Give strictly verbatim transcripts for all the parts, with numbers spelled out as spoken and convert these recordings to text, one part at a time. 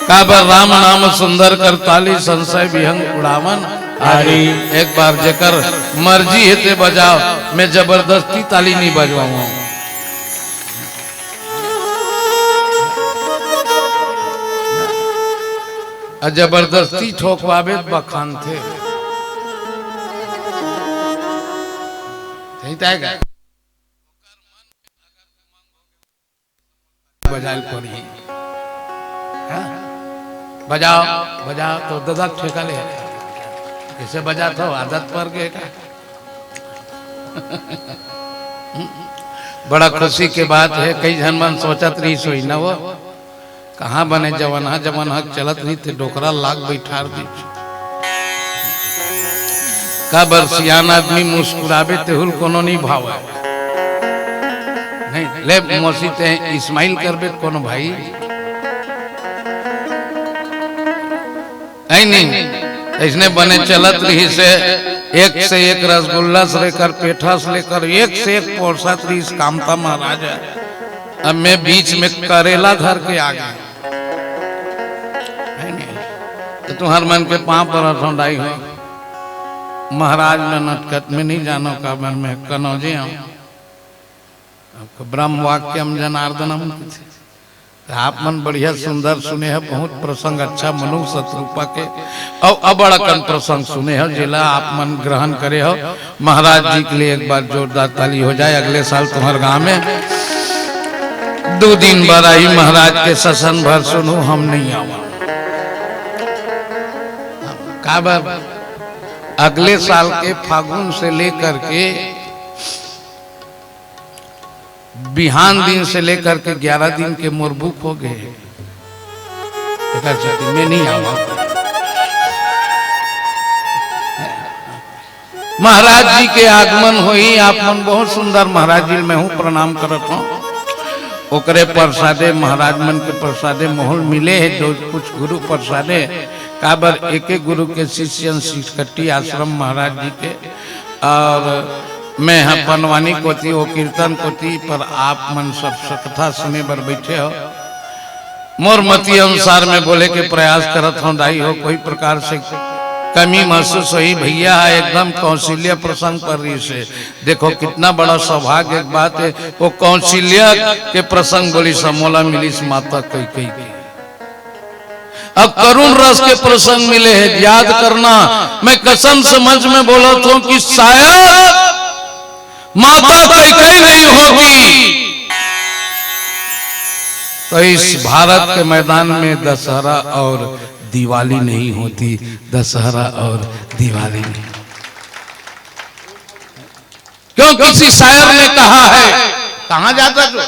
काबर राम नाम सुंदर कर ताली, संशय विहंग उड़ावन हारी। एक बार जेकर मर्जी हे ते बजाव, मैं जबरदस्ती ताली नहीं बजवाऊंगा। अउ जबरदस्ती ठोकवाबे त बखानथे। सही तय का? बजाए ल पड़ही। हाँ? बजाव, बजाव तो ददा ठेका ले। कइसे बजाथो, आदत पर गे का? बड़ा खुशी के बात हे, कई झन मन सोचत रहिस होही न वो, कहाँ बने जवनहा जवनहा चलत रहिथे, डोकरा लाग बइठार दीस। काबर सियान आदमी मुस्कुराबे तेहू ल कोनो नहीं भावय। नहीं, ले मौसी ते smile करबे त कोनो भाई। है नहीं? अइसने बने चलत रहिस हे, एक से एक रसगुल्ला से लेकर, पेठा से लेकर, एक से एक परोसत रहिस कामता महाराज। अब मैं बीच में करेला धर के आ गेंव। है नहीं? त तुंहर मन के पाँव परत हंव दाई हो। महाराज ल नटखट में नहीं जानव, काबर मैं कनौजे हंव। आपको ब्रह्म वाक्यम जनार्दनम कथे। त आप मन बढ़िया सुंदर सुने हो, बहुत प्रसंग अच्छा मनु सतरूपा के, अउ अबड़ अकन प्रसंग सुने हो, जेला आप मन ग्रहण करे हो। महाराज जी के लिए एक बार जोरदार ताली हो जाए। अगले साल तुम्हर गांव में दू दिन बर आही महाराज के ससन भर सुनहू, हम नहीं आवन। काबर अगले साल के फागुन से लेकर के बिहान दिन से लेकर के ग्यारह दिन के मोर book हो गे। एकर सेती मैं नहीं आवा। महाराज जी के आगमन होही, आप मन बहुत सुंदर महाराज जी ल मैं हूँ प्रणाम करत हंव। ओकरे प्रसादे, महाराज मन के प्रसादे मोहल मिले हे, जो कुछ गुरु प्रसादे, काबर एक एक गुरु के शिष्यन सिरकट्टी आश्रम महाराज जी के, अउ मैं ह पंडवानी कोती, वो कीर्तन कोती, पर आप मन सब कथा सुने बर बइठे हो। मोर मति अनुसार मैं बोले के प्रयास करत हंव दाई हो, कोई प्रकार से कमी महसूस होही। भैया ह एकदम कौशल्या प्रसंग पर रहिस हे। देखो कितना बड़ा सौभाग्य के बात हे, वो कौशल्या के प्रसंग बोलिस, मोला मिलिस माता कैकेयी के। अब करुण रस के प्रसंग मिले हे, याद करना। मैं कसम से मंच में बोलत हंव कि शायद माता कैकेयी नहीं होती तो इस भारत के मैदान में दशहरा और दिवाली नहीं होती, दशहरा और दिवाली नहीं। क्यों, किसी शायर ने कहा है, कहाँ जाता तू?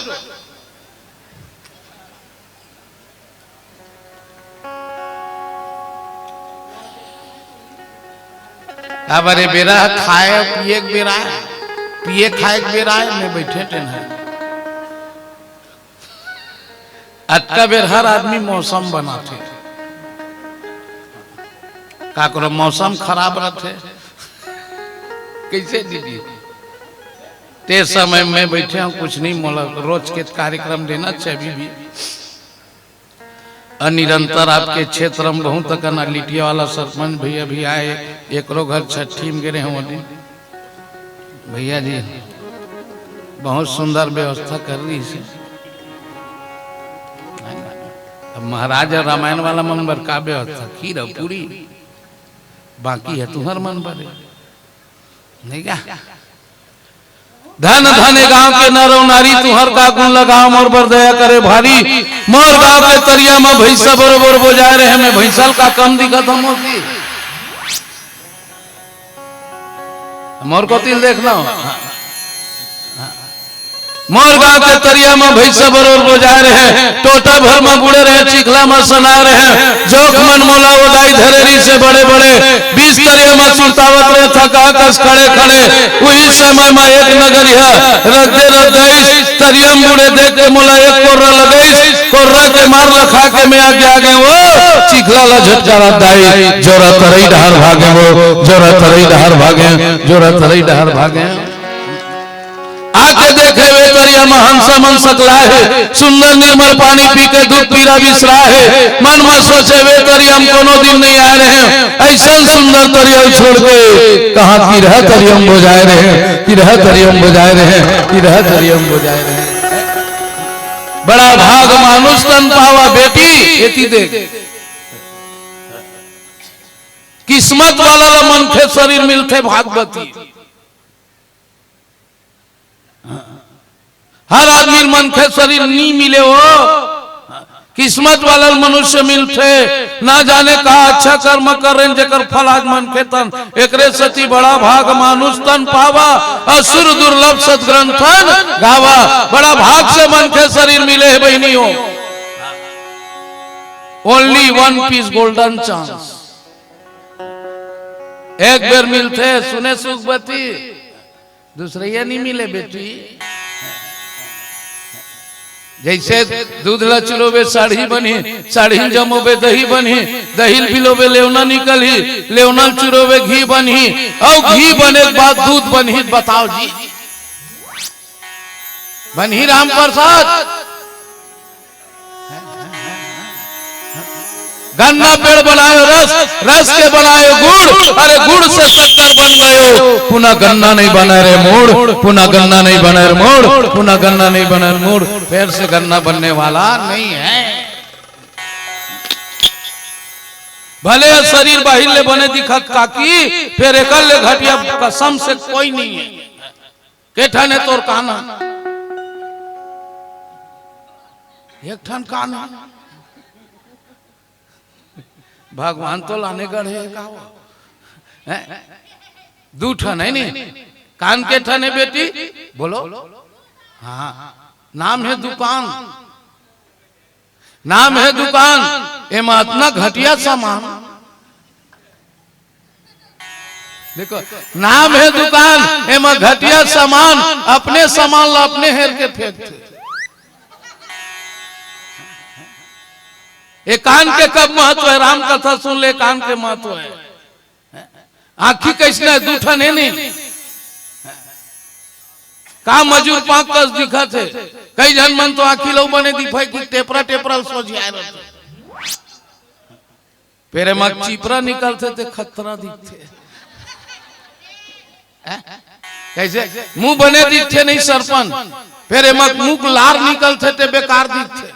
अब अरे बेरा ह खाए पिए के बेरा हे, पिए खाए के बेरा हे, मैं बइठे टेन हे। अतका बेर हर आदमी मौसम बनाथे, काकरो मौसम खराब रथे। कइसे दीदी? ते समय मैं बइठे हंव, कुछ नहीं, मोला रोज के कार्यक्रम देना चाहिए अभी भी। अउ निरंतर आपके क्षेत्र में बहुत अकन लिटिया वाला सरपंच भैया भी आए, एकरो घर छठी में गे रहेंव वो दिन। भैया जी बहुत सुंदर व्यवस्था कर रहिस हे। अब महाराज अउ रामायण वाला मन बर का व्यवस्था? खीर अउ पूरी, बाकी हे तुंहर मन बर हे। नहीं का? धन धन ए गांव के नर अउ नारी, तुंहर का गुण लगावंव, मोर बर दया करे भारी। मोर गांव के तरिया म भइसा बरोबर बोजाय रहे, मैं भइसा ल का कम दिखत हंव मोती? मोर कोती ल देखना हो। मोर गांव के तरिया म भइसा बरोबर बोजाय रहे, टोटा भर म बूड़े रहे, चिखला म सनाय रहे। जोंक मन मोला ओ दाई धरे रिहिसे बड़े बड़े, बीच तरिया म सुरतावत रहे, थका कस खड़े खड़े। उही समय म एक नगरिहा रद्दे रद्दाइस, तरिया म बूड़े देख के मोला एक कोर्रा लगाइस, कोर्रा के मार ल खा के मैं आगे आगे वो चिखला ल झटकारा दाई, जोरा तरई डहर भागेंव वो, जोरा तरई डहर भागेंव, जोरा तरई डहर भागेंव। आके देखे वे तो तरिया म हंसा मन सकलाय हे, सुंदर निर्मल पानी पी के दुख पीरा बिसराय हे। मन म सोचे, वे तरिया म कोनो दिन नइ आय रहेंव, अइसन सुंदर तरिया ल छोड़ के कहाँ किरहा तरिया म बोजाय रहेंव, किरहा तरिया म बोजाय रहेंव, किरहा तरिया म बोजाय रहेंव। बड़ा भाग मानुष तन पावा बेटी, एती देख। किस्मत वाला ला मनखे शरीर मिलथे भागवती। हर आदमी ल मनखे शरीर नी मिले हो, किस्मत वाला ल मनुष्य मिलथे। ना जाने का अच्छा कर्म करे, जेकर फल आज मनखे तन। एकरे सेती बड़ा भाग मानुष तन पावा, असुर दुर्लभ सदग्रंथन गावा। बड़ा भाग से मनखे शरीर मिले हे बहिनी हो। Only one piece golden chance। एक बेर मिलथे, सुने सुखवती, दूसरइया नी मिले बेटी। जइसे दूध ला चुरोबे साढ़ी बनही, साढ़ी ल जमोबे दही बनही, दही ल भिलोबे लेवना निकलही, लेवना ल चुरोबे घी बनही, अउ घी बने के बाद दूध बनही। बताओ जी, बनही राम प्रसाद? गन्ना पेड़ बनायो रस, रस के बनायो गुड़, अरे गुड़ से शक्कर बन गयो। पुनः गन्ना नहीं बने रे मूड़, पुनः गन्ना नहीं बने रे मूड़, पुनः गन्ना नहीं बने रे मूड़। फिर से गन्ना बनने वाला नहीं है। भले ये शरीर बाहिर ले बने दिखत काकी, फिर एकर ले घटिया कसम से कोई नहीं है। के ठन हे तोर कान? एक ठन कान हे। भगवान तो लाने गढ़े हे का हो? हैं? दू ठन हे नी? कान के ठन हे बेटी? बोलो। हाँ। नाम हे दुकान। नाम हे दुकान, एमा अतना घटिया सामान। देखो, नाम हे दुकान, एमा घटिया सामान, अपने सामान ला अपने हेर के फेंकथे। ए कान के कब महत्व हे? राम कथा सुन ले, कान के महत्व हे। आँखी कइसना हे? दू ठन हे नी? का मजूर पाँख कस दिखत हे? कई झन मन तो आँखी लऊ बने दिखय कि टेपरा टेपरा ल सोझियाए रहिथे। पेरे म चिपरा निकलथे ते खतरा दिखथे। हैं? कइसे? मुंह बने दिखथे नहीं सरपन, पेरे म मुंह लार निकलथे ते बेकार दिखथे।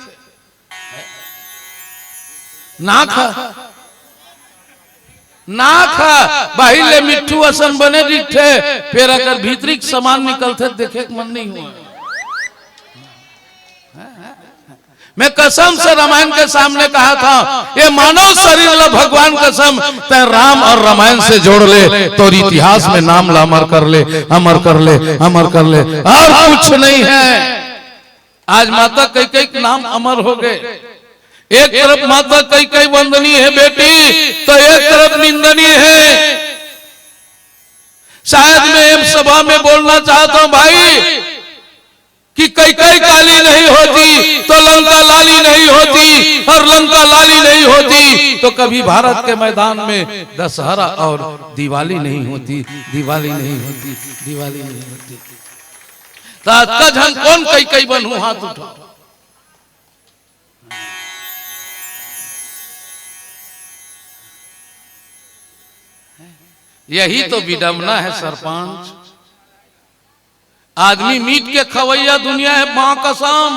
नाक ह, नाक ह बाहिर ले मिट्ठू असन बने दिखथे, फेर अगर भीतरी के समान निकलथे, देखे के मन नहीं हुआ। मैं कसम से रामायण के सामने कहा था, ये मानव शरीर ला भगवान कसम, तै राम और रामायण से जोड़ ले, तोर इतिहास में नाम ला अमर कर ले, अमर कर ले, अमर कर ले, और कुछ नहीं है। आज माता कैकई के नाम अमर हो गए। एक तरफ माता कैकई वंदनीय है बेटी, तो एक तरफ निंदनीय है। शायद मैं एक सभा में बोलना चाहता हूं भाई कि कैकई काली नहीं होती तो लंका लाली नहीं होती, और लंका लाली नहीं होती तो कभी भारत के मैदान में दशहरा और दिवाली नहीं होती, दिवाली नहीं होती, दिवाली नहीं होती। त अतका झन कोन कैकई बनहू, हाथ उठाओ। यही तो विडंबना है सरपंच। आदमी मीट के खवैया दुनिया है, मां कसम,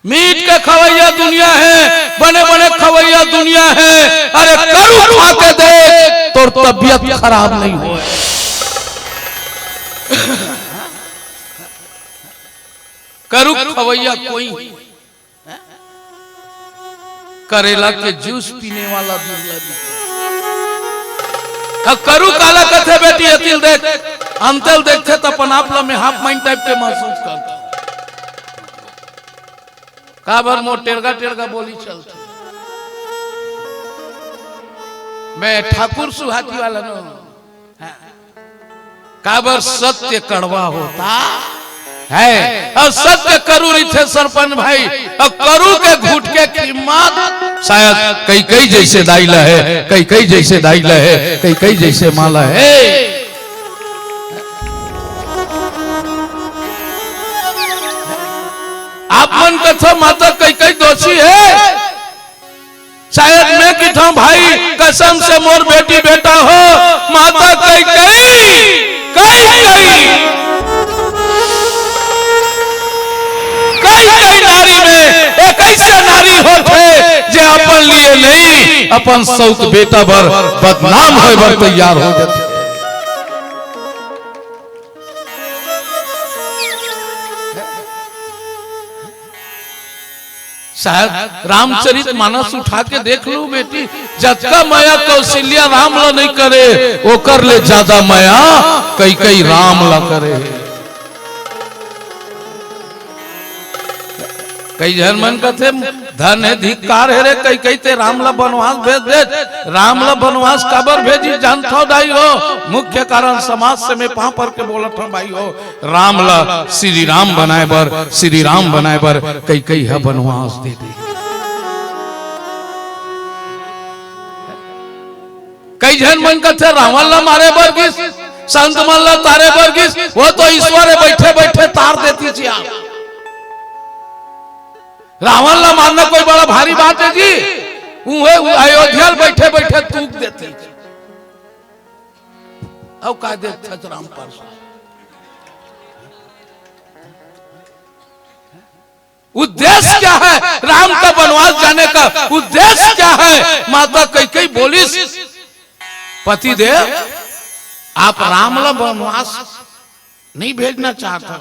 मीट के खवैया दुनिया है, बने बने खवैया दुनिया है। अरे करू खा के देख, तोर तबीयत खराब नहीं हो। करू खवैया कोई करेला के जूस पीने वाला दुर्लभ है। अब करू काला कथे बेटी, अतिल देख, अंतल देखथे त अपन आप ला मैं हाफ माइंड टाइप के महसूस करता हूं। काबर मोर टेड़गा टेड़गा बोली चलथे। मैं ठाकुर सुहाती वाला नो। काबर सत्य कड़वा होता है, और सत्य करू रहिथे सरपंच भाई, और करू के घुट के कीमत शायद कैकई जैसे दाई ला है, कैकई जैसे दाई ला है, कैकई जैसे मां ला है। आप मन कथो माता कैकई दोषी हे, शायद मैं किथों भाई, कसम से मोर बेटी बेटा हो, माता कैकई, कैकई, कैकई नारी में एक ऐसे नारी होथे जे अपन लिए नहीं, अपन सौत बेटा बर बदनाम होय बर तैयार हो जाथे। शायद रामचरित मानस उठा के देख लू बेटी, जतका मया कौशल्या राम ला नहीं करे, ओकर ले ज्यादा मया कैकई राम ला करे। कई झन मन कथे, "धन हे, धिक्कार हे रे कैकई, ते राम ला बनवास भेज दे।" राम ला बनवास काबर भेजी जानथो दाई हो? मुख्य कारण समाज से मैं पांव पर के बोलत हूं भाई हो, राम ला श्री राम बनाए बर, श्री राम बनाए बर कैकई ह बनवास दे दे। कई झन मन कथे रावण ला मारे बर गिस, संत मन ला तारे बर गिस, वो तो ईश्वर हे, बैठे बैठे तार देतिस यार। रावण ला मारना कोई बड़ा भारी बात हे जी? उहे अयोध्या ल बैठे बैठे तूक देतिस। अउ का देखथस राम परसों? उद्देश्य क्या है राम का बनवास जाने का? उद्देश्य क्या है? माता कैकई बोलिस, पति देव, आप राम ला वनवास नहीं भेजना चाहत हो,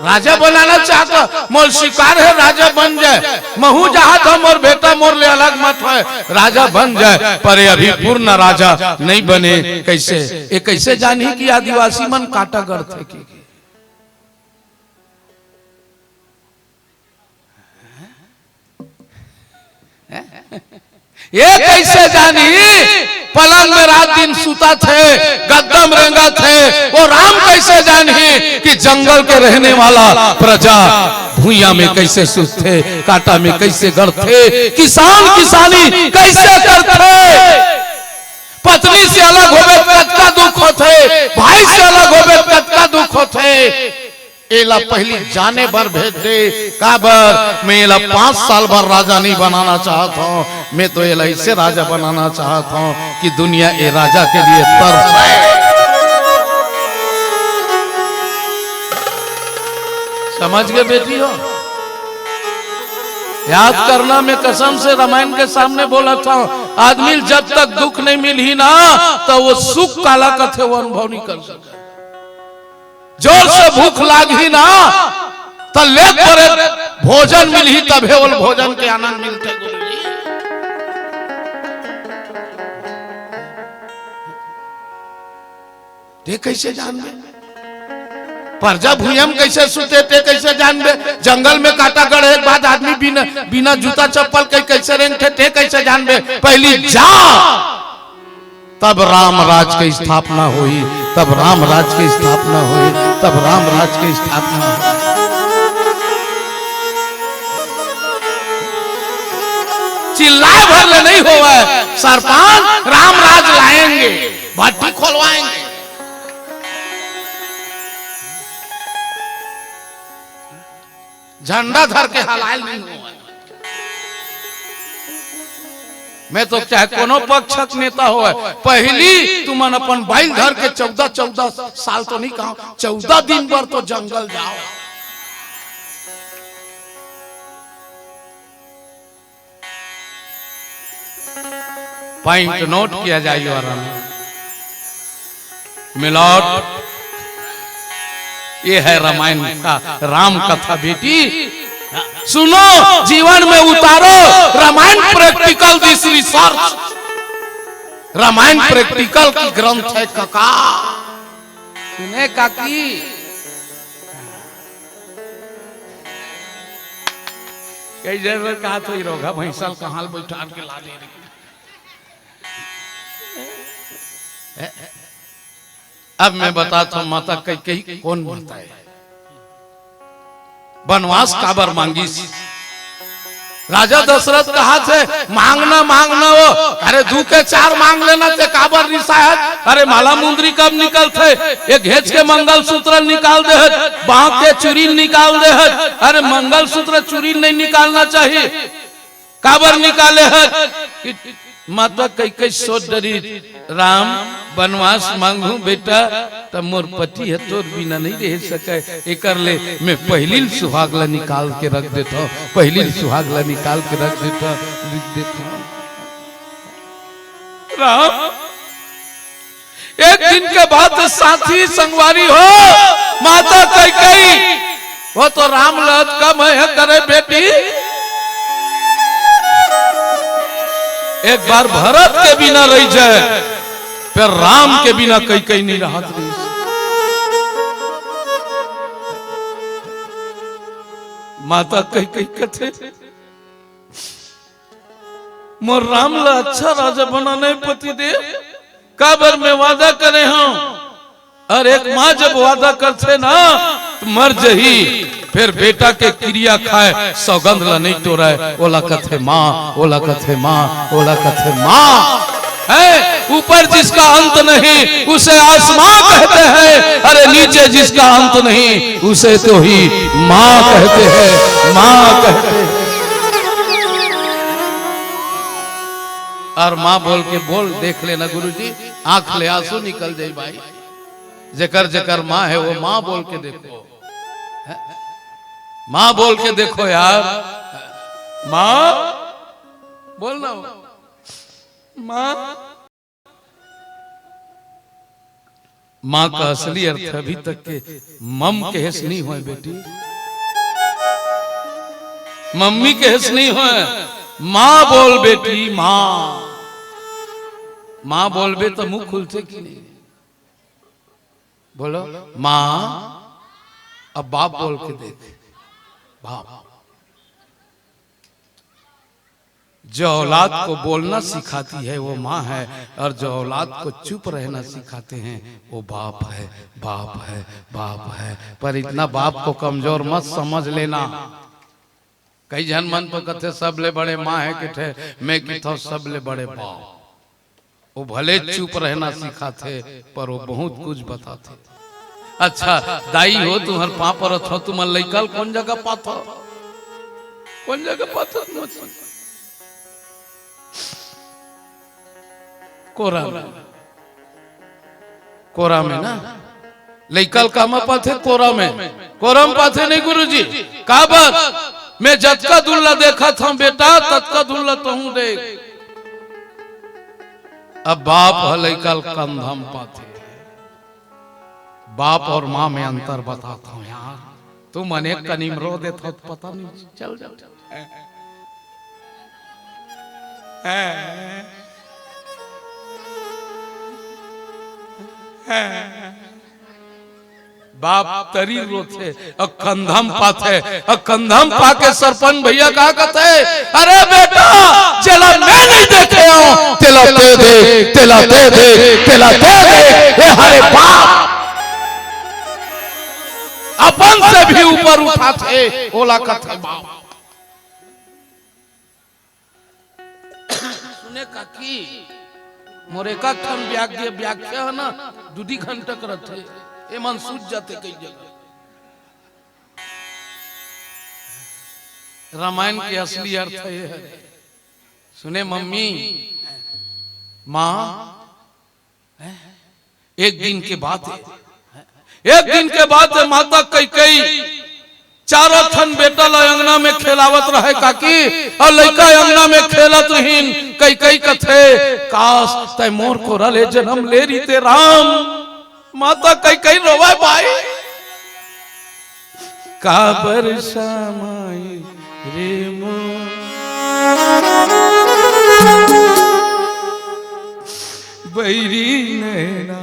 राजा बनाना चाहत हो, मोर स्वीकार है राजा बन जाए, महू चाहत हो मोर बेटा मोर ले अलग मत होए, राजा बन जाए, पर ये अभी पूर्ण राजा नहीं बने। कैसे? ये कैसे जानही कि आदिवासी मन कांटा गढ़थे कि ये कैसे जानही? पलंग में रात दिन सुतथे, गद्दा म रेंगथे, वो राम कैसे जानही कि जंगल के रहने वाला प्रजा भुइयां में कैसे सुतथे, कांटा में कैसे गढ़थे, किसान किसानी कैसे करथे? पत्नी से अलग होबे त कतका दुख होथे, भाई से अलग होबे त कतका दुख होथे। एला पहिली जाने बर भेज दे। काबर? मैं एला पांच साल बर राजा नहीं बनाना चाहत हूं, मैं तो एला ऐसे राजा बनाना चाहत हूं कि दुनिया ए राजा के लिए तरसे। समझ गए बेटी हो? याद करना, मैं कसम से रामायण के सामने बोलत हूं, आदमी ल जब तक दुख नहीं मिलही ना, त वो सुख काला कथे वो अनुभव नहीं कर सकय। जोर से भूख लागही ना, त लेत परे भोजन मिलही, तभे ओला भोजन के आनंद मिलथे गुरुजी। ते कैसे जानबे? परजा भुइयां म कैसे सुते, ते कैसे जानबे? जंगल में कांटा गढ़े के बाद आदमी बिना, बिना जूता चप्पल के कैसे रेंगथे, ते कैसे जानबे? पहिली जा, तब राम राज के स्थापना होही, तब राम राज के स्थापना होही, तब राम राज के स्थापना होही। चिल्लाए भर ले नहीं होवय, सरपंच राम राज लाएंगे, भट्टी खोलवाएंगे। झंडा धर के हलायल नहीं होवय। मैं तो चाहे कोनो पक्ष के नेता होवय, पहिली तुमन अपन बाइल धर के चौदह, चौदह साल तो नहीं कहा, चौदह दिन बर तो जंगल जाव। Point note किया जाए, your honor। मिलावट, ये है रामायण का राम कथा बेटी। सुनो, जीवन में उतारो, Ramayana practical, this research। Ramayana practical की ग्रंथ है कका। सुने काकी? कई जन बर कहा तो रोगा भैंसा ल कहां ल बैठार के ला दे रही। अब मैं बताता हूं माता कैकई कौन माता है, बनवास काबर मांगिस। राजा दशरथ कहाथे, "मांगना, मांगना वो।" अरे, दू के चार मांग लेना, ते काबर रिसाहत? अरे, माला मुंदरी कब निकलथे? ये घेंच के मंगलसूत्र निकाल देहत, बांक के चूरी निकाल देहत। अरे, मंगलसूत्र चूरी नहीं निकालना चाहिए। काबर निकाले हत? कि माता कैकई सोच डरिस, "राम, बनवास मांगहूं बेटा, त मोर पति ह तोर बिना नहीं रह सकय। एकर ले मैं पहिली ल सुहाग ला निकाल के रख देथंव, पहिली ल सुहाग ला निकाल के रख देथंव, लिख देथंव।" राम, एक दिन के बात, साथी संगवारी हो, माता कैकई, वो तो राम लत कम है करे बेटी। एक बार भरत के बिना रही जाए, फिर राम के बिना कैकई नहीं रहत रही। माता कैकई कथे, "मोर राम ला अच्छा राजा बनाना हे पति देव, काबर मैं वादा करे हंव।" अउ एक माँ जब वादा करथे ना, त मर जही, फिर बेटा के किरिया खाय, सौगंध ला नहीं टोरय, ओला कथे माँ, ओला कथे माँ, ओला कथे माँ। है, ऊपर जिसका अंत नहीं, उसे आसमां कहते हैं। अरे, नीचे जिसका अंत नहीं, उसे तो ही माँ कहते हैं, माँ कहते हैं। अउ माँ बोल के बोल, देख लेना गुरुजी, आंख ले आंसू निकल जाई भाई। जेकर जेकर माँ है, वो माँ बोल के देखो, है? माँ बोल के देखो यार, माँ बोलना, माँ। माँ का असली अर्थ अभी तक के मम कहेस नहीं होय बेटी, मम्मी कहेस नहीं होय। माँ बोल बेटी, माँ। माँ बोलबे त मुंह खुलथे कि नहीं? बोलो, माँ। अब बाप बोल के देख, बाप। जो औलाद को बोलना सिखाती है वो माँ है, और जो औलाद को चुप रहना सिखाते हैं वो बाप है, बाप है, बाप है। पर इतना बाप को कमजोर मत समझ लेना। कई झन मन तो कथे, "सबले बड़े माँ है किथे, मैं किथो सबले बड़े बाप।" वो भले चुप रहना सिखाथे, पर वो बहुत कुछ बताथे। अच्छा, दाई हो, तुम्हर पाँव परत हंव, तुमन लइका ल कोन जगह पाथो? कोन जगह पाथो तुमन? कोरा में। कोरा में ना, लइका ल कामा पाथे? कोरा में। कोरा में पाथे नहीं गुरुजी? काबर? मैं जतका दूर ला देखत हंव बेटा, ततका दूर ला तहूं देख। अब बाप ह लइका ल कंधा म पाथे। बाप और माँ में अंतर बताता हूँ यार। तुमन एक कनी म रो देथव त पता नहीं चल जाता। बाप तरी रोथे, अउ कंधा म पाथे, अउ कंधा म पाके सरपंच भैया का कथे, "अरे बेटा, जेला मैं नहीं देखे हंव, तेला ते देख, तेला ते देख, तेला ते देख।" ए हरे बाप, अपन से भी ऊपर उठाथे, ओला कथे बाप। सुने काकी, मोर एक ठन व्याग्य-, व्याख्या है ना, दू दी घंटा करत हे, एमन सूझ जाथे कई जगह। रामायण के असली अर्थ ये है। सुने मम्मी, माँ, एक दिन के बात है, एक दिन के बात है, माता कैकई चारों ठन बेटा ला अंगना में खेलावत रहे काकी, अउ लइका अंगना में खेलत रहिन। कैकई कथे, "काश तै मोर कोरा ले जनम ले रहिते राम।" माता कैकई रोवय भाई, काबर समाई रे मोर बैरी नैना।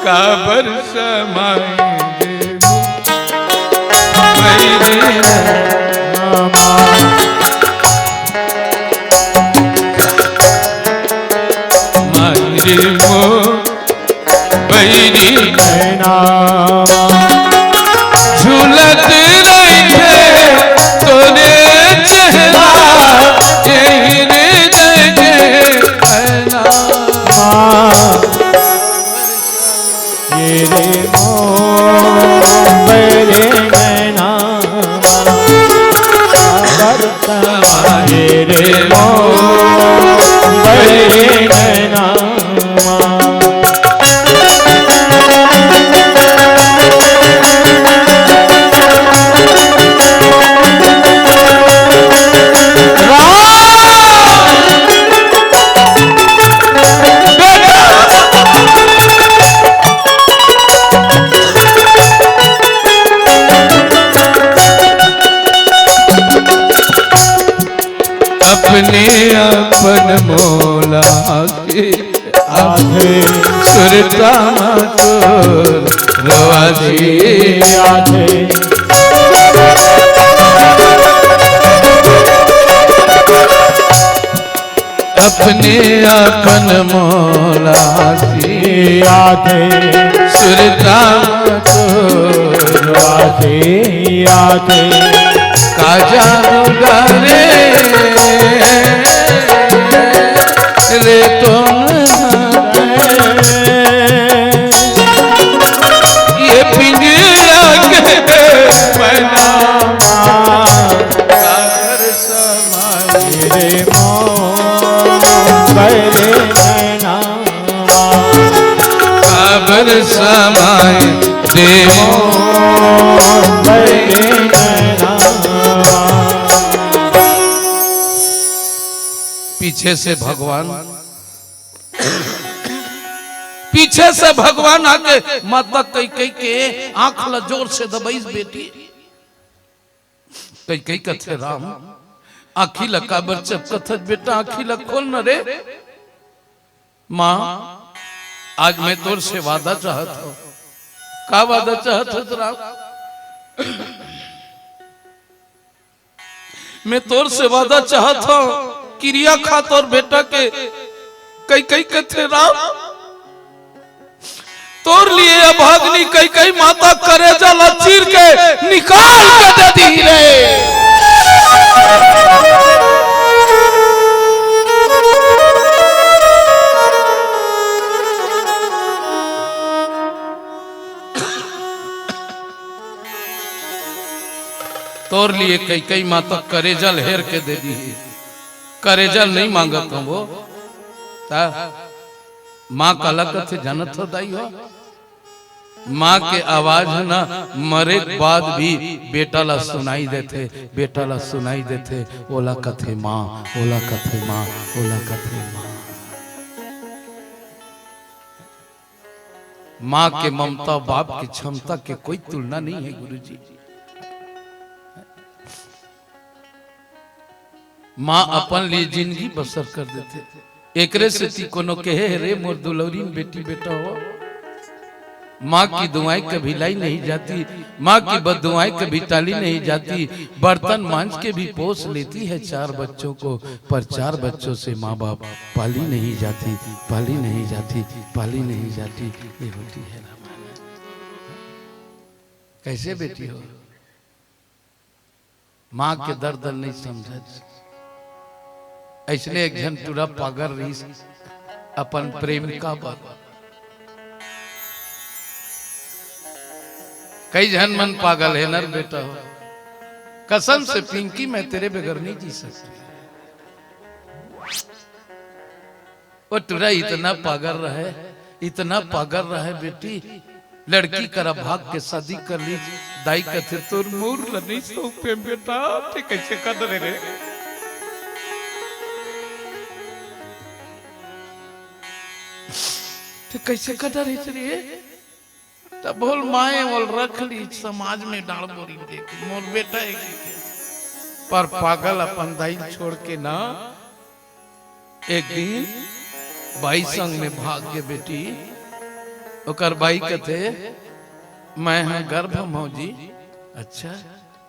काबर समाए रे मोर बैरी नैना। मोर बैरी नैना, झूलत रहिथे तोरे चेहरा, चेहरे जगे नैना। ये रे मोर बैरी नैना, बरसा ये रे मोर बैरी नैना। अपने अपन मोला के आथे। सुरता मा तोर रोआ दे आथे। अपने अपन मोला के आथे। सुरता मा तोर रोआ दे आथे। का जादू डाले रे तुम ये पिंजरा के मैना मा, काबर समाए रे मोर बैरी नैना मा, काबर समाए रे मोर बैरी नैना मा। पीछे से भगवान, पीछे से भगवान आके माता कैकई के आंख ला जोर से दबाइस बेटी। कैकई कथे, "राम, आंखी ला काबर चपकत हस बेटा, आंखी ला खोल न रे।" माँ, आज मैं तोर से वादा चाहत हूँ। का वादा चाहत हस राम? मैं तोर से वादा चाहत हूँ, किरिया खा तोर बेटा के। कैकई कथे, "राम, तोर लिए अभागनी कैकई माता करेजा ला चीर के निकाल के दे दी रे।" तोर लिए कैकई माता करेजा ल हेर के दे दी। करेजा ल नहीं मांगत हूँ वो। ता माँ काला कथे जानत हो दाई हो? माँ के आवाज है ना, मरे के बाद भी बेटा ला सुनाई देथे, बेटा ला सुनाई देथे, ओला कथे माँ, ओला कथे माँ, ओला कथे माँ। माँ के ममता, बाप के क्षमता के कोई तुलना नहीं है गुरुजी। माँ अपन लिए जिंदगी बसर कर देथे। एकरे सेती कोनो कहे हे, "रे मोर दुलौरी बेटी बेटा हो, माँ की दुआएं कभी लाई नहीं जाती, माँ की बददुआएं कभी टाली नहीं जाती।" बर्तन मांज के भी पोस लेती है चार बच्चों को, पर चार बच्चों से माँ बाप पाली नहीं जाती, पाली नहीं जाती, पाली नहीं जाती। ये होती है रामायण। कैसे बेटी हो? माँ के दर्द नहीं समझत। ऐसने एक झन टूरा पागल रहिस अपन प्रेमिका बर। कई झन मन पागल हे नर बेटा हो। कसम से पिंकी, मैं तेरे बगैर नहीं जी सकती। वो टूरा इतना पागल रहे, इतना पागल रहे बेटी, लड़की करा भाग के शादी कर ली। दाई कथे, "तोर मुड़ ल नहीं सौंपे बेटा।" ते कैसे कर डरे रे? ते कैसे कर डरे रे? तब बोल माए बोल रख ली, समाज में डाल बोरी देख, मोर बेटा है कि। पर पागल अपन दाई छोड़ के ना, एक दिन बाई संग में भाग गे बेटी। ओकर बाई कथे, "मैं ह गर्भ मौजी।" "अच्छा,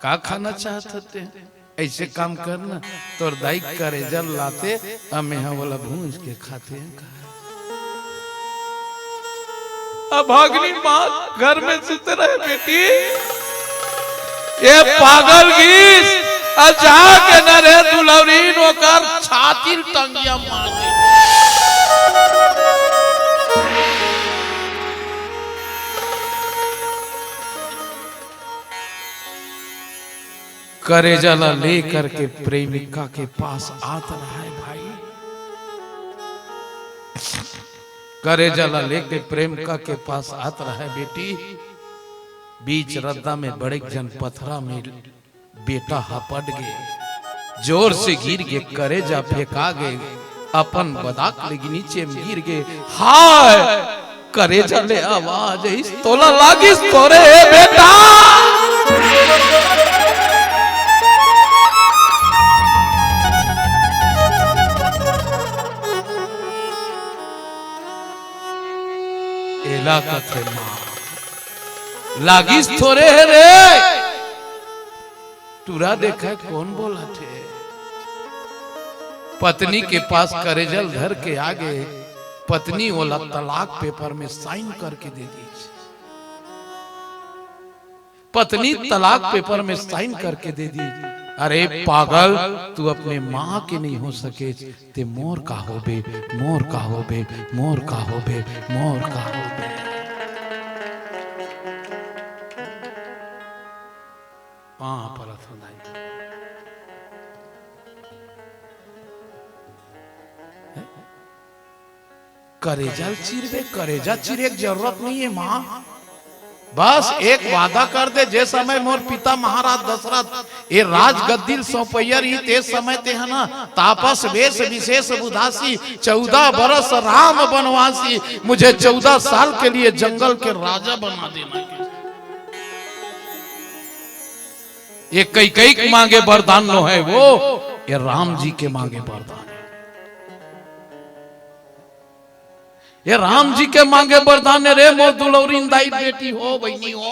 का खाना चाहत हते?" "ऐसे काम कर ना, तोर दाई करेजा लाते, अमे ह ओला भूंज के खाते।" अभागिनी माँ घर में सुते रहे बेटी। ये पागल गीस, अ जाके न रे दुलौरीन ओकर छाती ल टंगिया मार दे। करेजा ला लेकर के प्रेमिका के पास आत रहा है भाई। करेजा ला लेके प्रेमिका के पास आत रहा है बेटी। बीच रद्दा में बड़े जन पथरा में बेटा हपट गे, जोर से गिर गे, करेजा फेंका गे, अपन बदाक ले नीचे में गिर गे। हाय, करेजा ले आवाज आइस, तोला लागिस थोरे हे बेटा। एला कथे माँ, लागिस थोरे हे रे। टुरा देखा कोन बोलत हे। पत्नी के पास करेजा ल धर के आगे, पत्नी ओला तलाक पेपर में साइन करके दे दीस। पत्नी तलाक पेपर में साइन करके दे दी। अरे पागल, तू अपने माँ के नहीं हो सके, ते मोर का होबे, मोर का होबे, मोर का होबे, मोर का होबे। पाँव परत हंव दाई। करेजा ल चीरबे, करेजा चीरे के जरूरत नहीं है माँ। बस एक वादा कर दे, जे समय मोर पिता महाराज दशरथ ए राजगद्दी ल सौंपइया रही, ते समय ते ह ना तापस वेश विशेष बुधासी, चौदह बरस राम बनवासी, मुझे चौदह साल के लिए जंगल के राजा बना देना। ये कैकई के मांगे वरदान नो है वो, ये राम जी के मांगे वरदान है। ये राम जी के मांगे वरदान है रे मोर दुलौरीन दाई बेटी हो, बहिनी हो।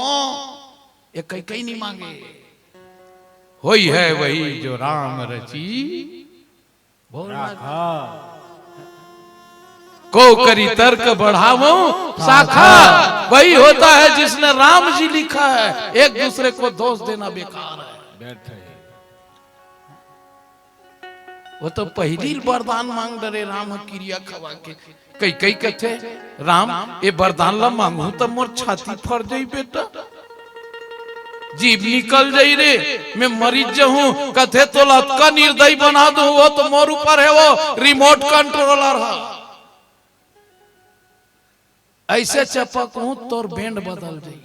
ये कैकई नहीं मांगे। होई है वही जो राम रची। बोल ना। राखा। को करी तर्क बढ़ावो शाखा। वही होता है जिसने राम जी लिखा है, एक दूसरे को दोष देना बेकार है। बैठ है। वो तो पहिली वरदान मांग डरे राम ह किरिया खवा के। कैकई कथे, "राम, ए वरदान ला मांगहूं त मोर छाती फर जाई बेटा, जीभ निकल जाई रे, मैं मरिच जहूं।" कथे, "तोला अतका निर्दयी बना दूं, वो तो मोर ऊपर है, वो रिमोट कंट्रोलर ह।" अइसे चपकहूं तोर बैंड बदल जाही।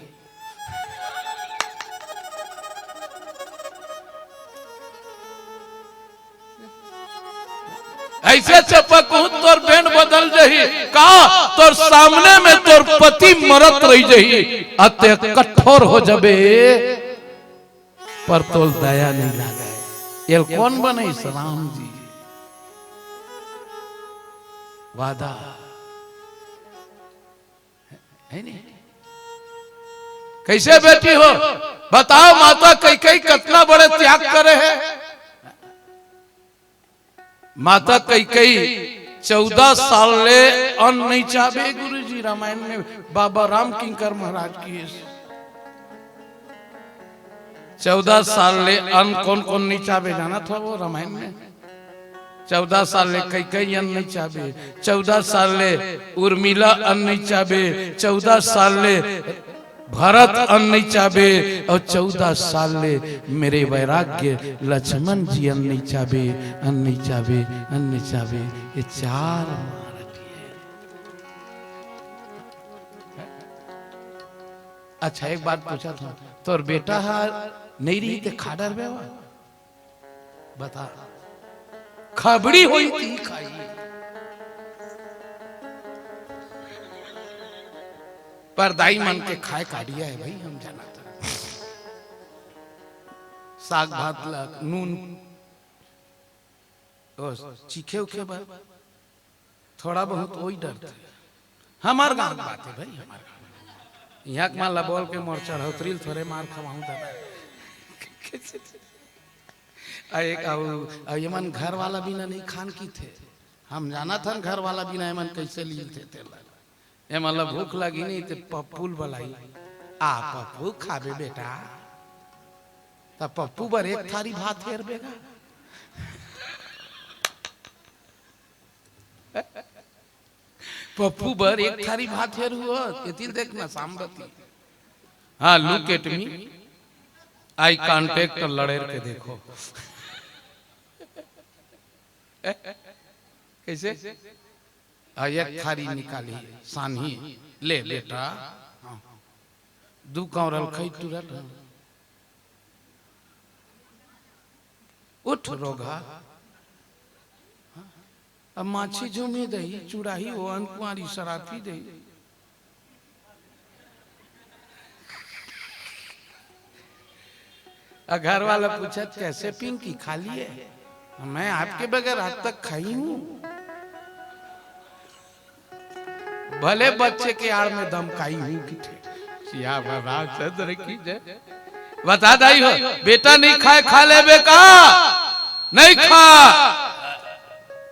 अइसे चपकहूं तोर बैंड बदल जाही। का तोर सामने में तोर पति मरत रही जाही, अते कठोर हो जबे। पर तोल दया नहीं लागे। एल कौन बनइस? राम जी। वादा है नहीं। कैसे बेटी हो? बताओ, माता कैकई कितना बड़े त्याग करे है। माता कैकई चौदह साल ले अन्न नहीं चाबे। गुरुजी, रामायण में बाबा राम किंकर महाराज की है। चौदह साल ले अन्न कौन कौन नहीं चाबे, जानत हो वो रामायण में? चौदह साल ले कैकई अन्न नहीं चाबे, चौदह साल ले उर्मिला अन्न नहीं चाबे, चौदह साल ले भरत अन्न नहीं चाबे, और चौदह साल ले मेरे वैराग्य लक्ष्मण जी अन्न नहीं चाबे, अन्न नहीं चाबे, अन्न नहीं चाबे। ये चार मारत हे। अच्छा, एक बात पूछत हंव, तोर बेटा ह नहीं रही ते खा डरबे वा? बता, खबड़ी होई ती खाई। पर दाई मन के खाए काढ़िया है भाई, हम जानत हन। साग भात ला नून, ओ, चीखे उखे बर थोड़ा बहुत वही डरथे। हमार गांव के बात है भाई, हमार गांव। इहां के मन ला बोल के मोर चढ़ौतरी ल थोरे मार खवाहूं दादा। आ एक, अउ, अउ एमन घर वाला बिना नहीं खान की थे। हम जानत हन घर वाला बिना एमन कैसे लील थे तेला। ए, मतलब भूख लगी नहीं ते पप्पू ल बलाई। आ पप्पू, खाबे बेटा? त पप्पू बर एक थारी भात हेरबे गा। पप्पू बर एक थारी भात हेर हुआ, एती ल देखना सांबती। हाँ, look at me, eye contact लड़ेर के देखो। कैसे? आ, एक थारी निकाली, सानही, ले बेटा। हाँ। दू कौरल खई तुरत। उठ रोगहा। हाँ। अब माछी झूमी दही, चुड़ाही ओ अनकुआरी सरापी दही। आ घर वाला पूछत, "कैसे पिंकी, खा लिए?" "मैं आपके बगैर आज तक खाई हूँ।" भले बच्चे के आड़ में धमकाई हूँ कि ठे-, सियावर रामचंद्र की जय। बता दाई हो, बेटा नहीं खाए, खा लेबे का? नहीं खा।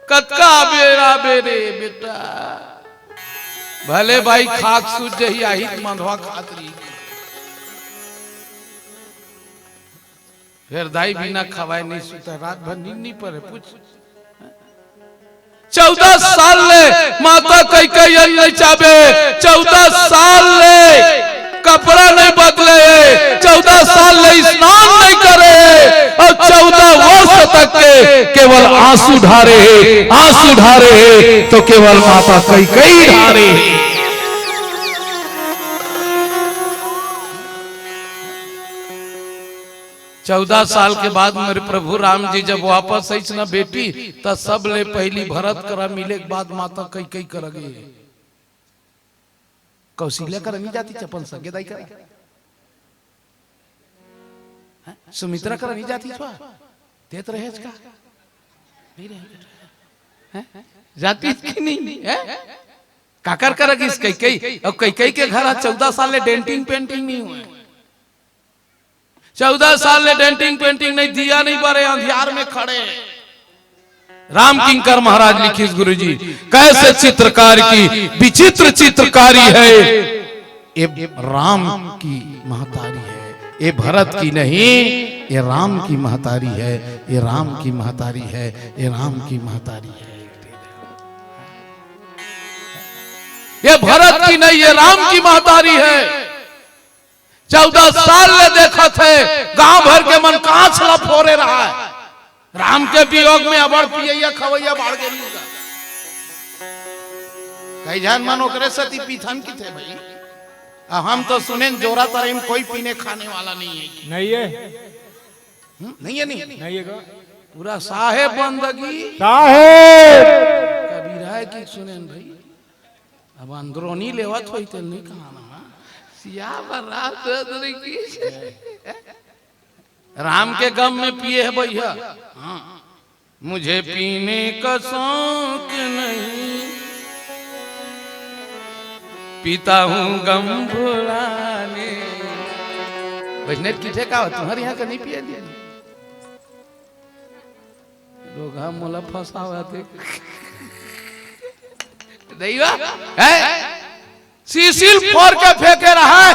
कतका बेरा बेरे बेटा। भले भाई खाक सूझ जही, आही त मंधवा खात रही। फेर दाई बिना खवाए नहीं सुता, रात भर नींद नहीं पड़े। पूछ, चौदह साल ले माता कैकेयी अन्न नहीं चाबे, चौदह साल ले कपड़ा नहीं बदले, चौदह साल ले स्नान नहीं करे, और चौदह वर्ष तक के केवल आंसू ढारे हे, आंसू ढारे हे, तो केवल माता कैकेयी ढारे हे। चौदह साल के बाद मेरे प्रभु राम जी जब वापस आइस ना बेटी, त सबले पहली भरत करा मिले के बाद माता कैकेयी करा गे। कौशल्या करा नहीं जातिस, अपन सगे दाई करा। हैं? सुमित्रा करा नहीं जातिस, छुआ देत रहेस का? नहीं रहे। हैं? जातिस कि नहीं? हैं? काकर करा गिस कैकेयी? अब कैकेयी के घर आज चौदह साल ले डेंटिंग पेंटिंग नहीं हुए। चौदह साल ले डेंटिंग पेंटिंग नहीं, दिया नहीं बरे, अंधियार में खड़े। राम किंकर महाराज लिखिस गुरुजी, कैसे चित्रकार की विचित्र चित्रकारी है, ये राम की महतारी है, ये भरत की नहीं, ये राम की महतारी है, ये राम की महतारी है, ये राम की महतारी है। ये भरत की नहीं, ये राम की महतारी है। चौदह साल ले देखत हे, गांव भर के मन कांच ला फोरे रहा है। राम के वियोग में अबड़ पियैया खवैया बाढ़ गे। कई झन मन ओकरे सेती पीथन किथे भाई। आ, हम तो सुनेन जोरा तराई में कोई पीने खाने वाला नहीं है। नहीं है। हम्म, नहीं है, नहीं। नहीं है का? पूरा साहेब बंदगी। साहेब। कबीरा की सुनेन भाई। अब अंदरूनी लेवत होई तेल नहीं कहाना। सियावर रामचंद्र की। राम के गम में पिए है भैया। हाँ। मुझे पीने का शौक नहीं, पीता हूँ गम भुलाने। वैष्णव की ठेका हो, तुम्हारे यहाँ का नहीं पिए दिया। लोग हम मोला फंसावत हे। नहीं बा? हैं? सीसील फोर के फेंके रहा है।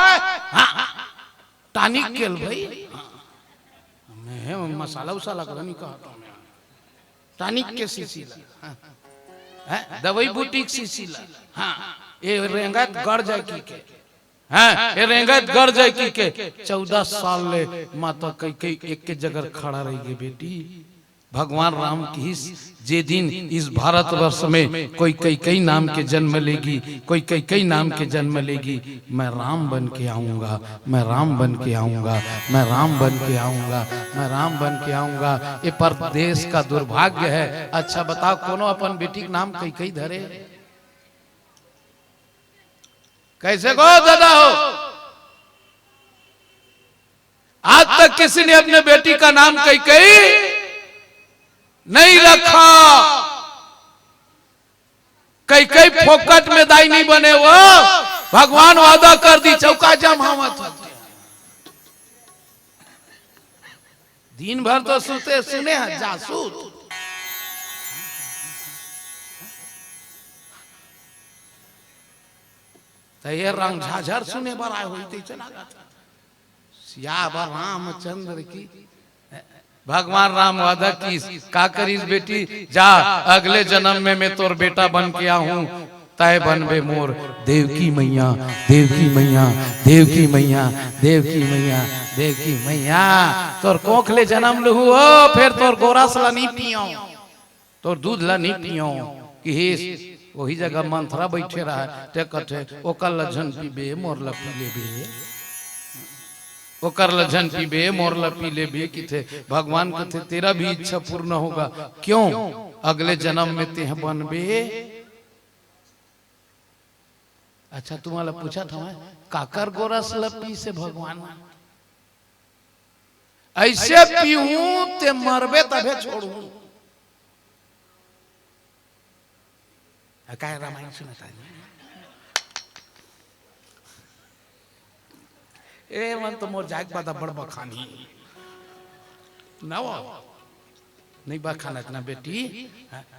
हाँ। टॉनिक केल भाई। हाँ। मैं मसाला उसाला कर नहीं कहा तो मैं। टॉनिक के सीसील। हाँ। हैं? दवाई बूटी के सीसील। हाँ। ये रेंगत गड़ जाए की के। हैं, ए रेंगत गड़ जाए की के, चौदह साल ले माता कैकेयी एक के जगह खड़ा रही गे बेटी। भगवान राम किहिस, जे दिन इस भारतवर्ष में कोई कैकेयी नाम के जन्म लेगी, कोई कैकेयी नाम के जन्म लेगी, मैं राम बन के आऊंगा, मैं राम बन के आऊंगा, मैं राम बन के आऊंगा, मैं राम बन के आऊंगा। ये परदेश का दुर्भाग्य है। अच्छा बताओ, कोनो अपन बेटी के नाम कैकेयी धरे? कैसे को दादा हो? आज तक किसी ने अपने बेटी का नाम कैकेयी नहीं रखा। कैकेयी फोकट में दाई नहीं बने वो। भगवान वादा कर दी, चौका जमावत हो। दिन भर तो सुते सुने हैं जासूस। त ये रंग झाझर सुने बर आए होही, तइसे लागत। सियावर रामचंद्र की। भगवान राम वादा किस, का करिस बेटी, जा, अगले जन्म में मैं तोर बेटा बन के आहूं, तय बनबे मोर देवकी मैया, देवकी मैया, देवकी मैया, देवकी मैया, देवकी मैया। तोर कोख ले जन्म लुहूं ओ, फेर तोर गोरस ला नी पियंव। तोर दूध ला नी पियंव, किहिस। ओही जगह मंथरा बइठे रहय, ते कथे, "ओकर ला झन पीबे, मोर ला पी लेबे। ओकर ला झन पीबे, मोर ला पी लेबे," किथे। भगवान कथे, "तेरा भी इच्छा पूर्ण होगा।" क्यों? अगले जन्म में तेह बनबे। अच्छा, तुम्हां ला पूछत हंव, काकर गोरस ला पीसे भगवान? अइसे पीहूं ते मरबे तभे छोड़हूं। आ, काय रामायण सुनत हस? ए, मन तो मोर जाए के बाद अब्बड़ बखानही। ना वो। नहीं बखानत ना बेटी।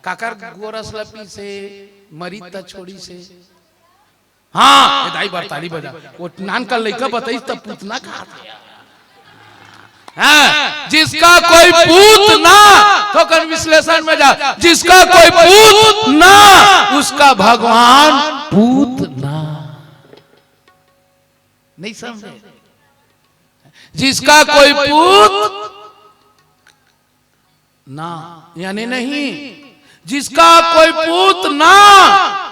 काकर गोरस ला पीसे, मरिस त छोड़िसे। हां, ए दाई बर ताली बजा। वो नानकन लइका बताइस त पूतना कहाथे। हां, जिसका कोई पूत ना, तो कन विश्लेषण में जा, जिसका कोई पूत ना, उसका भगवान पूत ना। नहीं समझे? जिसका कोई पूत ना, यानी नहीं, जिसका कोई पूत ना,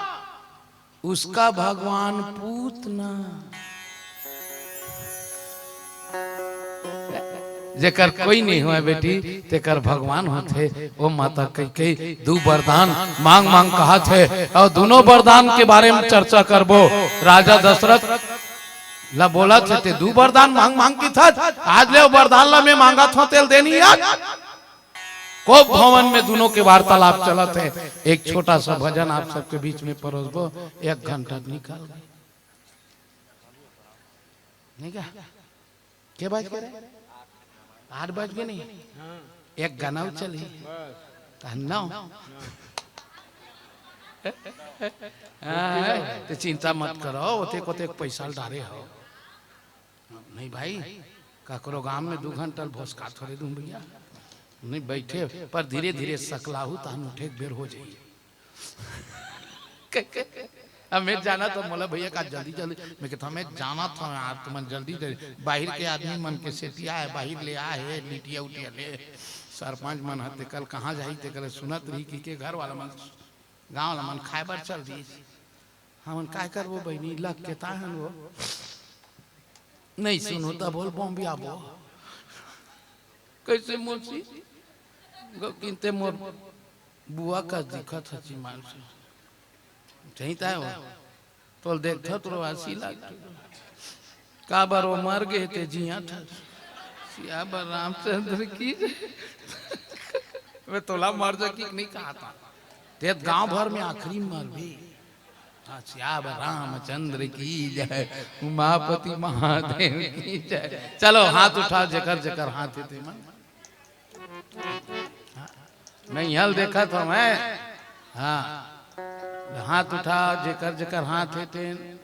उसका भगवान पूत ना। जेकर कोई नहीं होय बेटी, तेकर भगवान होथे। ओ माता कइके दू वरदान मांग मांग कहाथे, अउ दूनों वरदान के बारे में चर्चा करबो। राजा दशरथ ला बोलथे, "ते दू वरदान मांग मांग किथस, आज ले ओ वरदान ला मैं मांगत हंव, तेला दे नहीं आज।" कोप भवन में दूनों के वार्तालाप चलत हे। एक छोटा सा भजन आप सबके बीच में परोसबो, एक घंटा निकल गे। नहीं का? के बज गे रे? आठ बज गे नहीं? एक गाना चलही। त नौ। हां, ते चिंता मत करो, ओतेक ओतेक पैसा ल डारे हंव। नहीं भाई, काकरो गांव में दू घंटा ल भोसका थोरे दूं भैया। नहीं बइठे, पर धीरे धीरे सकलाहू, तहन उठे के बेर हो जाही। अब मैं जानत हंव, मोला भैया का जल्दी जल्दी, मैं कहत हंव, मैं जानत हंव यार, तुमन जल्दी जल्दी, बाहिर के आदमी मन के सेती आए, बाहिर ले आए हे, लिटिया उटिया ले, सरपंच मन ह, तेकर कहां जाही, तेकर सुनत रही कि के घर वाला मन, गांव वाला मन खाए बर चल दिस। हमन काय करबो बहिनी, लग के ताहन वो। नहीं सुनो त बोल बम्बियाबो। कइसे मौसी? गकिन ते मोर बुआ कस दिखत हस मानसी। सही ताय वो। तोला देखथंव त रोवासी लागथे। काबर वो मर गे ते जियत हस। सियावर रामचंद्र की जय। मैं तोला मर जा कि नहीं कहत हंव। ते गांव भर में आखिरी मरबे। हाँ, सियावर रामचंद्र की जय, उमापति महादेव की जय। चलो, हाथ उठाओ, जेकर जेकर हाथ हे तेमन। हाँ, मैं इहां ल देखत हंव, मैं। हाँ, हाथ उठाओ, जेकर जेकर हाथ हे तेन।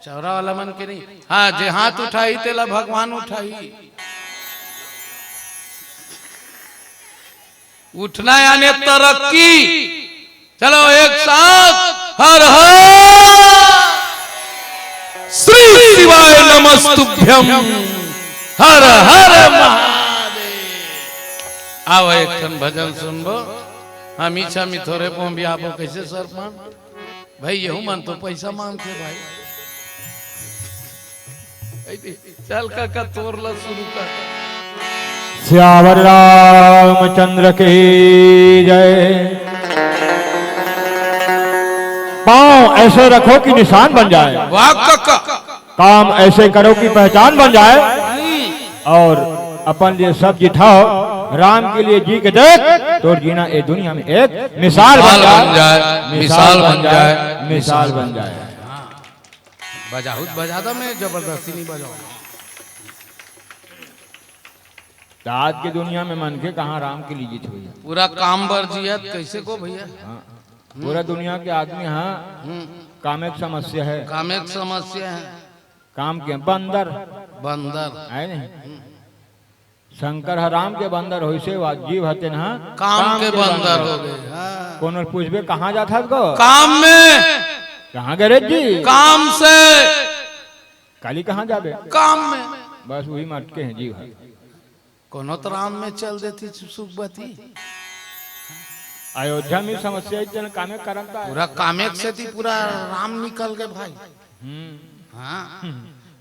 चौरा वाला मन के नहीं। हाँ, जे हाथ उठाही, तेला भगवान उठाही। उठना यानी तरक्की। चलो एक साथ, हर हर श्री शिवाय नमस्तुभ्यम, हर हर महादेव। आओ एक ठन भजन सुनबो। हम इच्छा में थोरे बम्बियाबो, कइसे सरपंच? भाई, यहू मन तो पैसा मांगथे भाई। चल काका, तोर ला शुरू कर। सियावर रामचंद्र की जय। पाँव ऐसे रखो कि निशान बन जाए। वाह काका। काम ऐसे करो कि पहचान बन जाए। और अपन लिए सब जी ठाव, राम के लिए जी के देख, तोर जीना ए दुनिया में एक मिसाल बन जाए, मिसाल बन जाए, मिसाल बन जाए। बजाहू त बजा दा, मैं जबरदस्ती नहीं बजाऊं। त आज के दुनिया में मनखे कहाँ राम के लिए जीत भैया। पूरा काम बर जियत, कइसे को भैया? हाँ। पूरा दुनिया के आदमी, हाँ, हम्म। काम एक समस्या है। काम एक समस्या है। काम के बंदर। बंदर। है नहीं? शंकर ह राम के बंदर होइसे, वा जीव हते ना काम के बंदर हो गए। हाँ। कोनो पूछबे, "कहाँ जात हस गो?" काम में। "कहाँ गए रे जी?" काम से। "काली कहाँ जाबे?" काम में। बस वही में अटके हैं जीव ह। कोनो तो राम में चल देती सु-, सुखबती। अयोध्या में समस्या एक जन कामे करता है। पूरा कामे से थी, पूरा राम निकल गए भाई। हम्म। हाँ।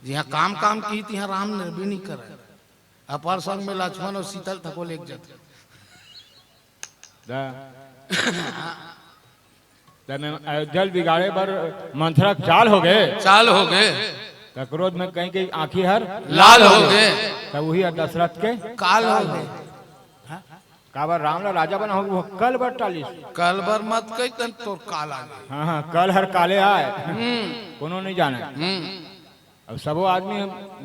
जिहाँ काम काम की, तिहाँ राम ने भी नहीं करे। अपर संग में लक्ष्मण और सीता ल थको लेके जाते। दा। त मैं अयोध्या ल बिगाड़े बर मंथरा के चाल हो गए। चाल हो गए। त क्रोध में कहीं कहीं आँखी हर लाल हो गए। त वही ह दशरथ के काल हो गए। काबर राम ला राजा बना हो, वो कल बर टालिस। कल बर मत कही, तन तोर काल आ गए। हाँ, हाँ, कल हर काले आए। हम्म। कोनो नहीं जाने। हम्म। अब सबो आदमी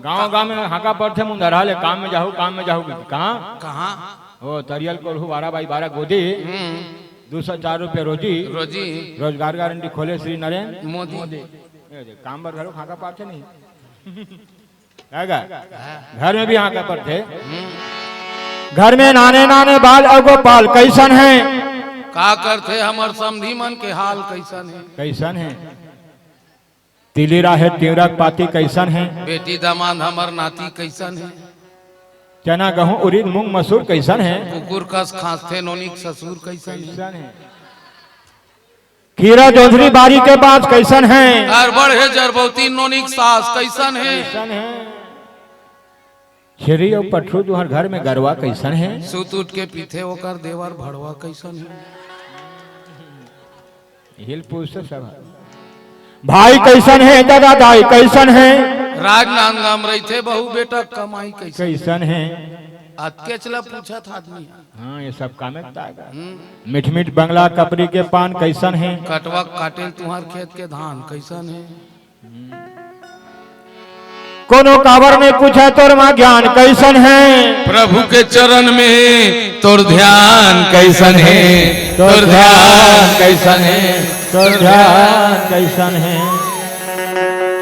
गाँव गाँव में हाका पड़थे, मुंदरहा ले, "काम में जाहू, काम में जाहू," कहाँ? कहाँ? ओ, तरियल कोल्हू बारह बाई बारह गोदी, हम्म। दू सौ चार रुपया रोजी, रोजी। रोजगार गारंटी खोले श्री नरेंद्र मोदी। मोदी। ए दे, काम बर घलो हाका पड़थे नहीं। है गा? घर में भी हाका पड़थे। हम्म। घर में नाने नाने बाल अउ गोपाल कैसन है? का करथे हमर समधी मन के हाल कैसन है? कैसन है? तिली राहेर तिंवरा के पाती कइसन हे? बेटी दामाद हमर नाती कइसन हे? चना गहूं उरिद मूंग मसूर कइसन हे? कुकुर कस खांसथे नोनी के ससुर कइसन हे? कइसन हे? खीरा जोंधरी बारी के बांस कइसन हे? अरबड़ हे जरबौती नोनी के सास कइसन हे? कइसन हे? छेरी अउ पठरू तुंहर घर में गरवा कइसन हे? सुत उठ के पीथे ओकर देवर भड़वा कइसन हे? हिल पूछ सब। भाई कइसन हे? दादा दाई कइसन हे? राजनांदगांव रहिथे बहू बेटा कमाई कइसन? कइसन हे? अतकेच ल पूछत आदमी ह। हाँ, ये सब कामे के ताय गा। हम्म। मीठ मीठ बंगला कपरी के पान कइसन हे? कटवा काटेल तुंहर खेत के धान कइसन हे? कोनो काबर नहीं पूछे तोर माँ ज्ञान कइसन हे? प्रभु के चरण में तोर ध्यान कइसन हे? तोर ध्यान कइसन हे? तोर ध्यान कइसन हे?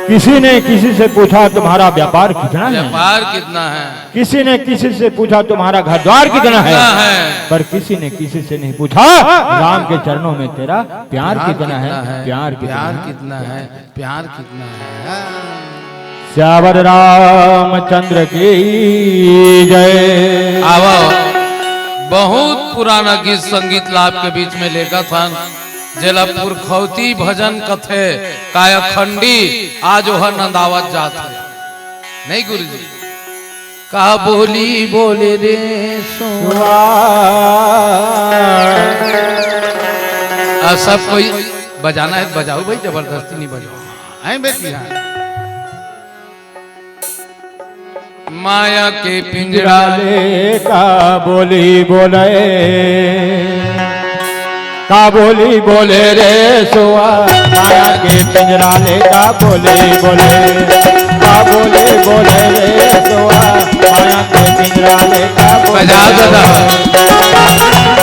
किसी ने किसी से पूछा, "तुम्हारा व्यापार कितना है?" व्यापार कितना है? किसी ने किसी से पूछा, "तुम्हारा घर द्वार कितना है?" कितना है? पर किसी ने किसी से नहीं पूछा, "राम के चरणों में तेरा प्यार कितना है? प्यार कितना है? प्यार कितना है?" प्यार कितना है? सियावर रामचंद्र की जय। आवा, बहुत पुराना गीत संगीत ला आपके बीच में लेगत हन, जेला पुरखौती भजन कथे, कायाखंडी, आज ओहर नंदावत जात हे। नहीं गुरुजी? का बोली बोले रे सुआ। आ, सब कोई बजाना है, बजाओ भाई, जबरदस्ती नहीं बजाओ। हैं बेटी, हाँ। माया के पिंजरा ले का बोली बोले, का बोली बोले रे सुआ। माया के पिंजरा ले का बोली बोले, का बोली बोले रे सुआ। माया के पिंजरा ले का बोली बजा दो ना। बोले।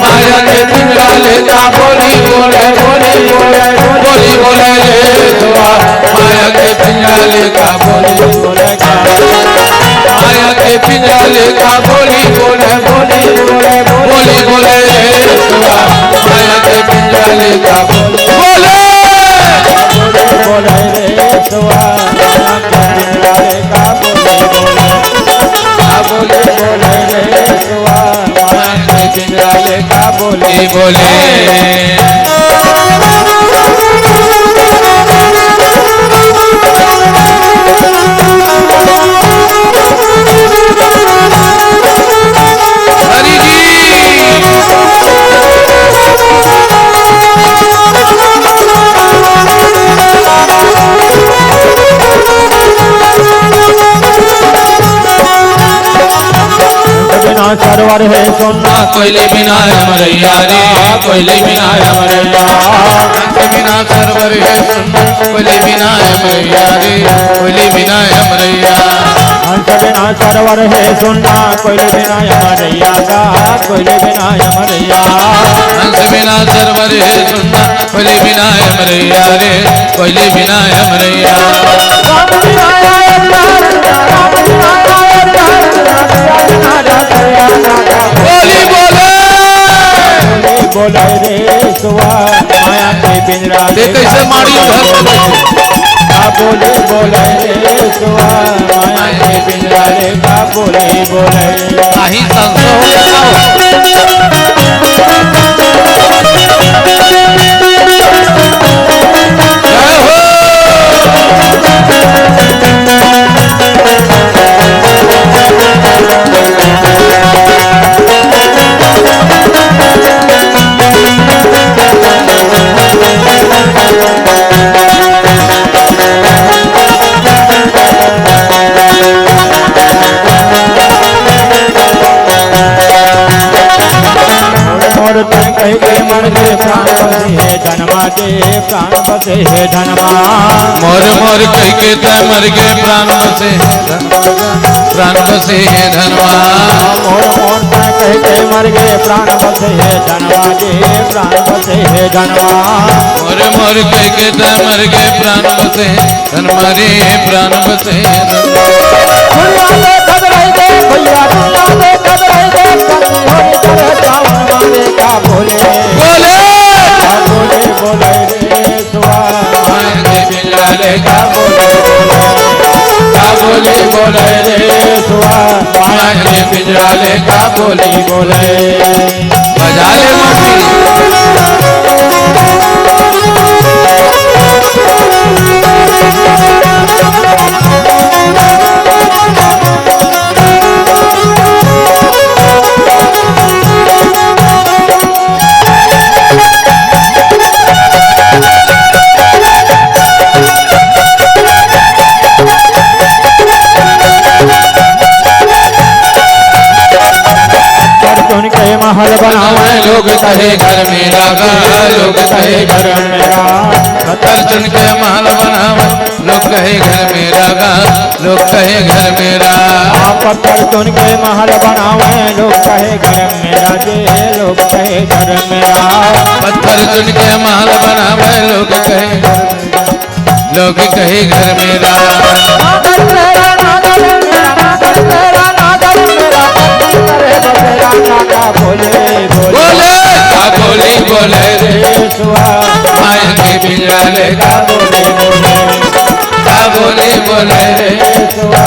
माया के पिंजरा ले का बोली बोले, बोली बोले, बोली बोले रे सुआ। माया के पिंजरा ले का बोली बोले, माया के पिंजरा ले का बोली बोले, बोली बोले, बोली बोले रे सुआ। माया के पिंजरा ले का बोली बोले, बोली बोले रे सुआ। माया के पिंजरा ले का बोली बोले, का बोली बोले रे सुआ। माया के पिंजरा ले का बोली बोले। हरि जी। बिना सरवर हे सोना। कोयली बिना अमरैया रे, कोयली बिना अमरैया। बिना सरवर हे सोना, कोयली बिना अमरैया रे, कोयली बिना अमरैया। हंस बिना सरवर हे सुन्ना, कोइली बिना अमरैया गा, कोइली बिना अमरैया। हंस बिना सरवर हे सुन्ना, कोइली बिना अमरैया रे, कोइली बिना अमरैया। राम बिना अवतार, राम बिना अवतार, राम बिना रसैया गा। बोली बोले। बोली बोले रे सुआ, माया के पिंजरा ते ले कैसे मारी उधर में बैठे? का बोली बोले रे सुआ, माया के पिंजरा ले का बोली बोले। नाही संसो हो जाओ। जय हो। मोर तन कहि के मर गे प्राण बसे हे धनमा दे, प्राण बसे हे धनमा। मोर मोर कहि के तै मर गे प्राण बसे हे धनमा, प्राण बसे हे धनमा। मोर मोर तन कहि के मर गे प्राण बसे हे धनमा दे, प्राण बसे हे धनमा। मोर मोर कहि के तै मर गे प्राण बसे हे धनमा रे, प्राण बसे हे धनमा। दुनिया में खबर है दे भैया, दुनिया में खबर है दे, कल भोरे करे सावन मारे का बोले। बोले। का बोले, बोले रे सुआ, माया के पिंजरा ले का बोले, बोले। का बोले, बोले रे सुआ, माया के पिंजरा ले का बोले, बोले। बजा ले मौसी। पत्थर चुन के महल बनावे, लोग कहे घर मेरा गा, लोग कहे घर मेरा। पत्थर चुन के महल बनावे, लोग कहे घर मेरा गा, लोग कहे घर मेरा। आ, पत्थर चुन के महल बनावे, लोग कहे घर मेरा जे, लोग कहे घर मेरा। पत्थर चुन के महल बनावे, लोग कहे घर मेरा। लोग कहे घर मेरा। नागर मेरा, नागर मेरा, नागर मेरा, नागर मेरा, करे बसेरा नागा बोले, बोले। बोले, का बोली बोले रे सुआ, माया के पिंजरा ले का बोली बोले। का बोली बोले रे सुआ,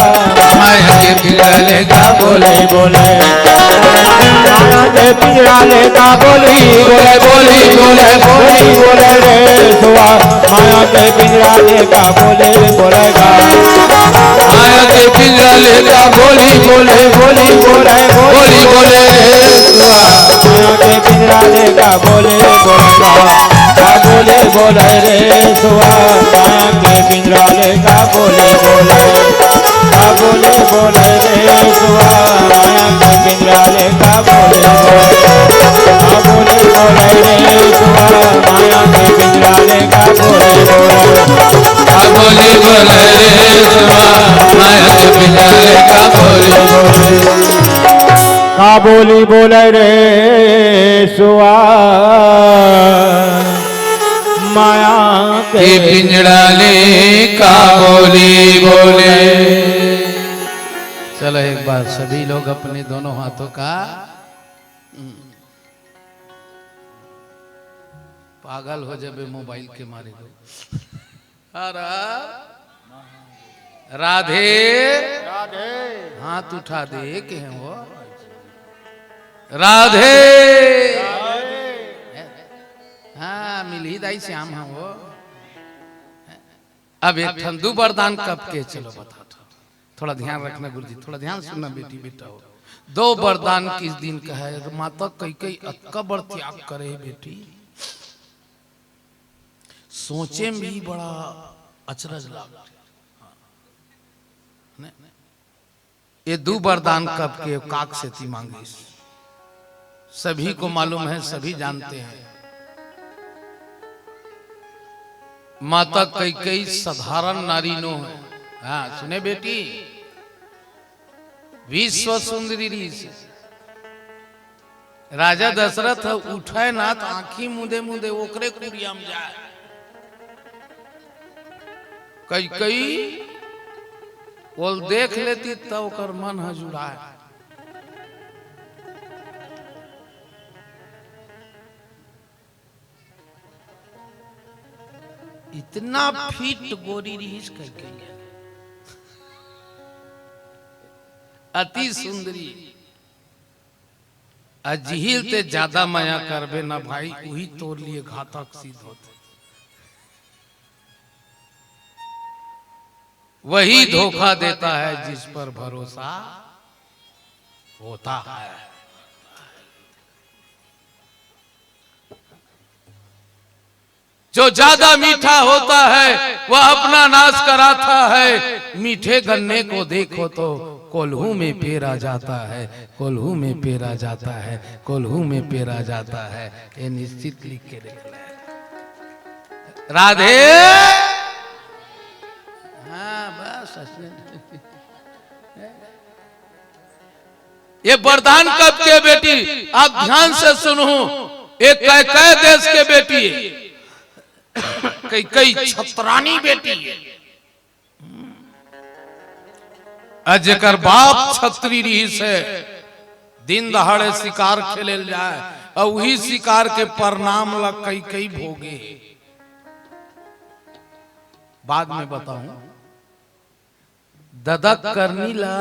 माया के पिंजरा ले का बोली बोले। माया के पिंजरा ले का बोली बोले, बोली बोले, बोली बोले रे सुआ, माया के पिंजरा ले का बोले बोले गा। माया के पिंजरा ले का बोली बोले, बोली बोले, बोली बोले रे सुआ। माया के पिंजरा ले का बोले बोले गा। का बोले बोले रे सुआ, माया के पिंजरा ले का बोले बोले। का बोले बोले रे सुआ, माया के पिंजरा ले का बोले बोले। का बोले बोले रे सुआ, माया के पिंजरा ले का बोले बोले। का बोले बोले रे सुआ, माया के पिंजरा ले का बोले बोले। का बोली बोले रे सुआ, माया के के पिंजरा ले का बोली बोले। चलो एक बार सभी लोग अपने दोनों हाथों का, पागल हो जाबे मोबाइल के मारे लोग। हर हर राधे। राधे। हाथ उठा दे के हैं वो। राधे। राधे। हाँ, मिलही दाई श्याम है वो। अब एक ठन दू वरदान कब के, चलो बता दो। थोड़ा ध्यान रखना गुरुजी, थोड़ा ध्यान सुनना बेटी, बेटा हो। दो वरदान किस दिन का है? माता कैकई अतका बड़ त्याग करे बेटी, सोचे में भी बड़ा अचरज लाग। ने? ये दू वरदान कब के काक सेती मांगिस, सभी को मालूम है, सभी जानते हैं। माता कैकई साधारण नारी नो है। हाँ, सुने बेटी, विश्व सुंदरी रिहिस। राजा दशरथ ह उठय ना त आंखी मुदे मुदे ओकरे कुरिया म जाय। कैकई ओल देख लेती त ओकर मन ह जुड़ाय। इतना फिट गोरी रिहिस कैकई, अति सुंदरी। अ जिही ल ते ज्यादा मया करबे ना भाई, उही तोर लिए घातक सिद्ध होथे। वही धोखा देता है जिस पर भरोसा होता है। जो ज्यादा मीठा होता है, वह अपना नाश कराता है। मीठे गन्ने को देखो तो कोल्हू में पेरा जाता है, कोल्हू में पेरा जाता है, कोल्हू में पेरा जाता है। ये निश्चित लिख के रख ले। राधे। हाँ, बस ऐसे। ये वरदान कब के बेटी, आप ध्यान से सुनो। एक कैकई देश के बेटी है, कैकई छतरानी बेटी है। अ जेकर बाप छतरी रिहिस हे, दिन दहाड़े शिकार खेले ल जाय, अउ उही शिकार के परिणाम ल कैकई भोगे हे। बाद में बताहूं। ददा के करनी ला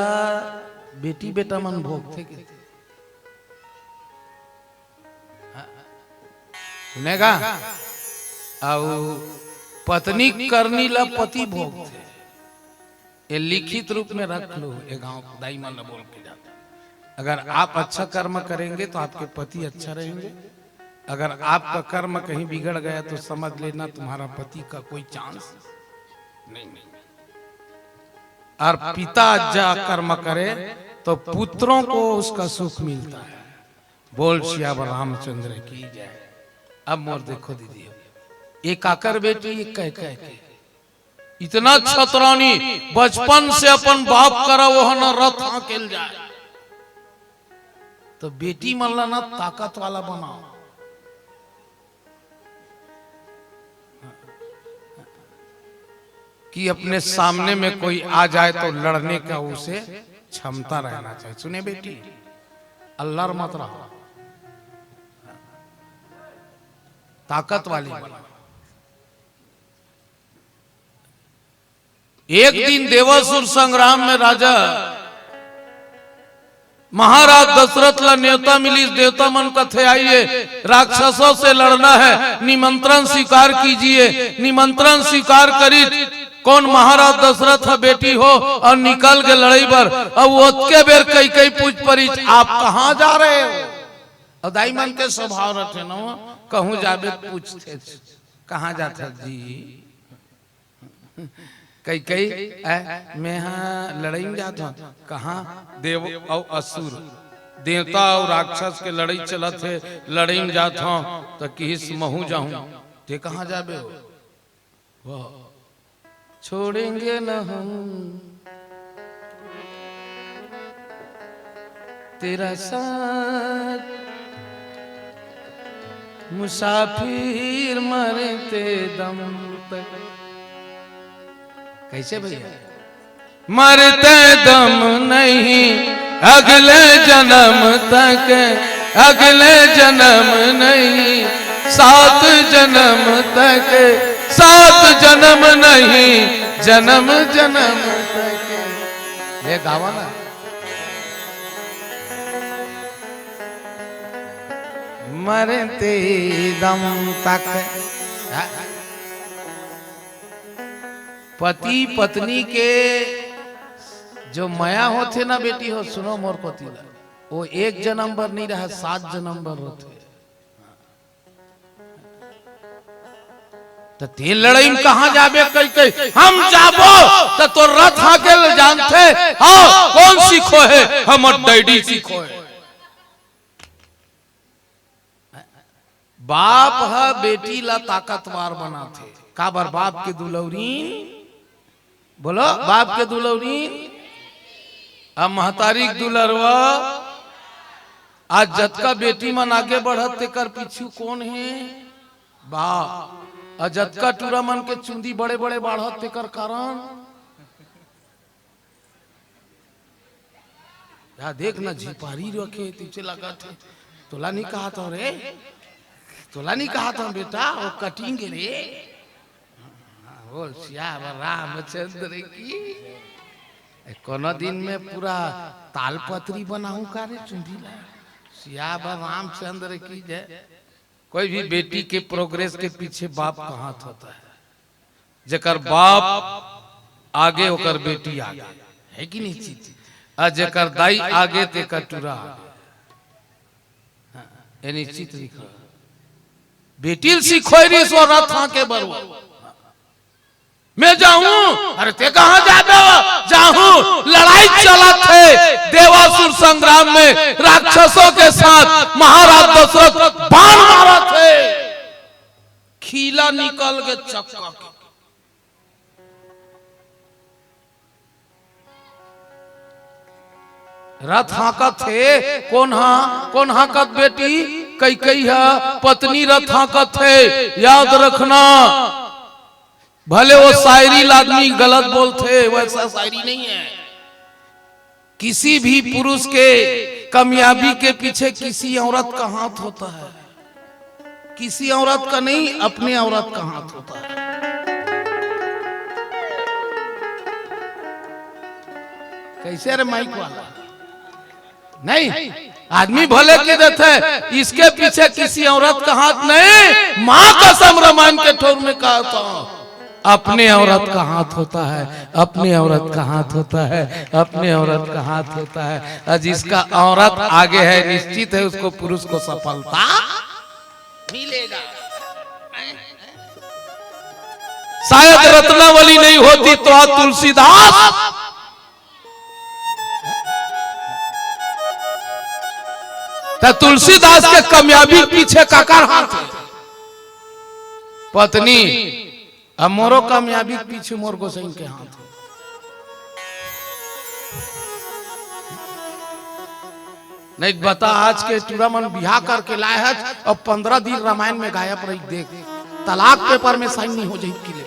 बेटी बेटा मन भोगथे के। सुनेगा? अउ पत्नी के करनी ला पति भोगथे। ये लिखित रूप में रख लो, ये गांव दाई मन ला बोल के जाता। अगर आप अच्छा कर्म करेंगे तो आपके पति अच्छा रहेंगे। अगर आपका कर्म कहीं बिगड़ गया तो समझ लेना तुम्हारा पति का कोई चांस नहीं। और पिता अच्छा कर्म करे तो पुत्रों को उसका सुख मिलता है। बोल सियावर रामचंद्र की जय। अब मोर देखो दीदी हो, ये काकर बेटी, ये कैकई के। इतना छतरानी, बचपन से अपन बाप करा ओहन रथ हांकेल जाय। तो बेटी मन ला ना ताकत वाला बनाओ, कि अपने सामने में कोई आ जाए तो लड़ने का उसे क्षमता रहना चाहिए। सुने बेटी, अल्लर मत रहो, ताकत वाली बनो। एक दिन देवासुर संग्राम में राजा महाराज दशरथ ला नेवता मिलिस, देवता मन कथे, "आइए, राक्षसों से लड़ना है, निमंत्रण स्वीकार कीजिए।" निमंत्रण स्वीकार करिस, कोन महाराज दशरथ ह बेटी हो अउ निकल गे लड़ई बर, अउ ओतके बेर कैकई पूछ परिस, "आप कहाँ जा रहे हो?" अउ दाई मन के स्वभाव रथे न, कहूँ जाबे त पूछथे, "कहाँ जाथस जी?" कैकई, "ए, मेंहा लड़ई में जात हंव।" "कहाँ?" "देव अउ असुर, देवता अउ राक्षस के लड़ई चलत हे, लड़ई में जात हंव।" त किहिस, "महूँ जाहूँ।" "ते कहाँ जाबे हो?" "वो छोड़ेंगे न हम तेरा साथ, मुसाफिर मरते दम तक।" कैसे भैया? "मरते दम नहीं अगले जन्म तक, अगले जन्म नहीं सात जन्म तक, सात जन्म नहीं जन्म जन्म तक।" ये गावा ना। "मरते दम तक।" पति पत्नी के जो मया होथे ना बेटी हो, सुनो मोर कोती ला, वो एक जन्म बर नहीं रहा, सात जन्म बर होथे। त ते लड़ई में कहाँ जाबे कहि कहि, "हम जाबो।" त तोर रथ हांके ल जानथे? हाँ, कोन सिखोहे? हमर डैडी सिखोहे। बाप ह बेटी ला ताकतवर बनाथे। काबर? बाप के दुलौरीन, बोलो, बाप के दुलौरीन। अब महतारी के दुलरवा, आज जतका बेटी मन आगे बढ़त, तेकर पीछू कोन हे? बाप। अउ जतका टूरा मन के चुंदी बड़े-बड़े बाढ़त, तेकर कारण? या देख ना, झिपारी रखे, तुझे लगत हे। तोला नहीं कहा था रे, तोला नहीं कहा था बेटा, वो कटिंग रे। हाँ, बोल, सियावर रामचंद्र की। ए, कोनो दिन में पूरा तालपत्री बनाऊं का रे चुंदी ला? सियावर रामचंद्र की जय। कोई भी बेटी के प्रोग्रेस के पीछे बाप का हाथ होता है। जेकर बाप आगे, ओकर बेटी आगे, है कि नहीं चीज? आ जेकर दाई आगे, तेकर टूरा आगे। हाँ, ये निश्चित लिखा। बेटी ल सिखोय रिहिस वो रथ हाँके बर वो। मैं जाहूं, अरे ते कहां जाबे? जाहूं, लड़ाई चलत हे देवासुर संग्राम में, राक्षसों के साथ महाराज दशरथ बाण मारत हे, खीला निकल के चक्का के। रथ हाँकत हे, कोन हा, कोन हाँकत बेटी? कैकई हा, पत्नी रथ हाँकत हे। याद रखना, भले वो शायरी ला आदमी गलत बोलथे, वैसा शायरी नहीं है। किसी भी पुरुष के कामयाबी के पीछे किसी औरत का हाथ होता है। किसी औरत का नहीं, अपने औरत का हाथ होता है। कैसे रे माइक वाला? नहीं, आदमी भले कहि देथे, इसके पीछे किसी औरत का हाथ नहीं। माँ कसम, रामायण के ठोर में कहा था, अपने औरत का हाथ होता है, अपने औरत का हाथ होता है, अपने औरत का हाथ होता है। और जिसका औरत आगे है, निश्चित है उसको पुरुष को सफलता मिलेगा। शायद रत्नावली नहीं होती तो आज तुलसीदास, त तुलसीदास के कामयाबी पीछे काकर हाथ हे? पत्नी। अब मोरो कामयाबी पीछे मोर गोसाई के हाथ हे। नहीं बता, आज के टूरा मन बिहा करके लाए हच, अब पंद्रह दिन रामायण में गायब रही। देख, तलाक पेपर में साइन नहीं हो जाई कि ले।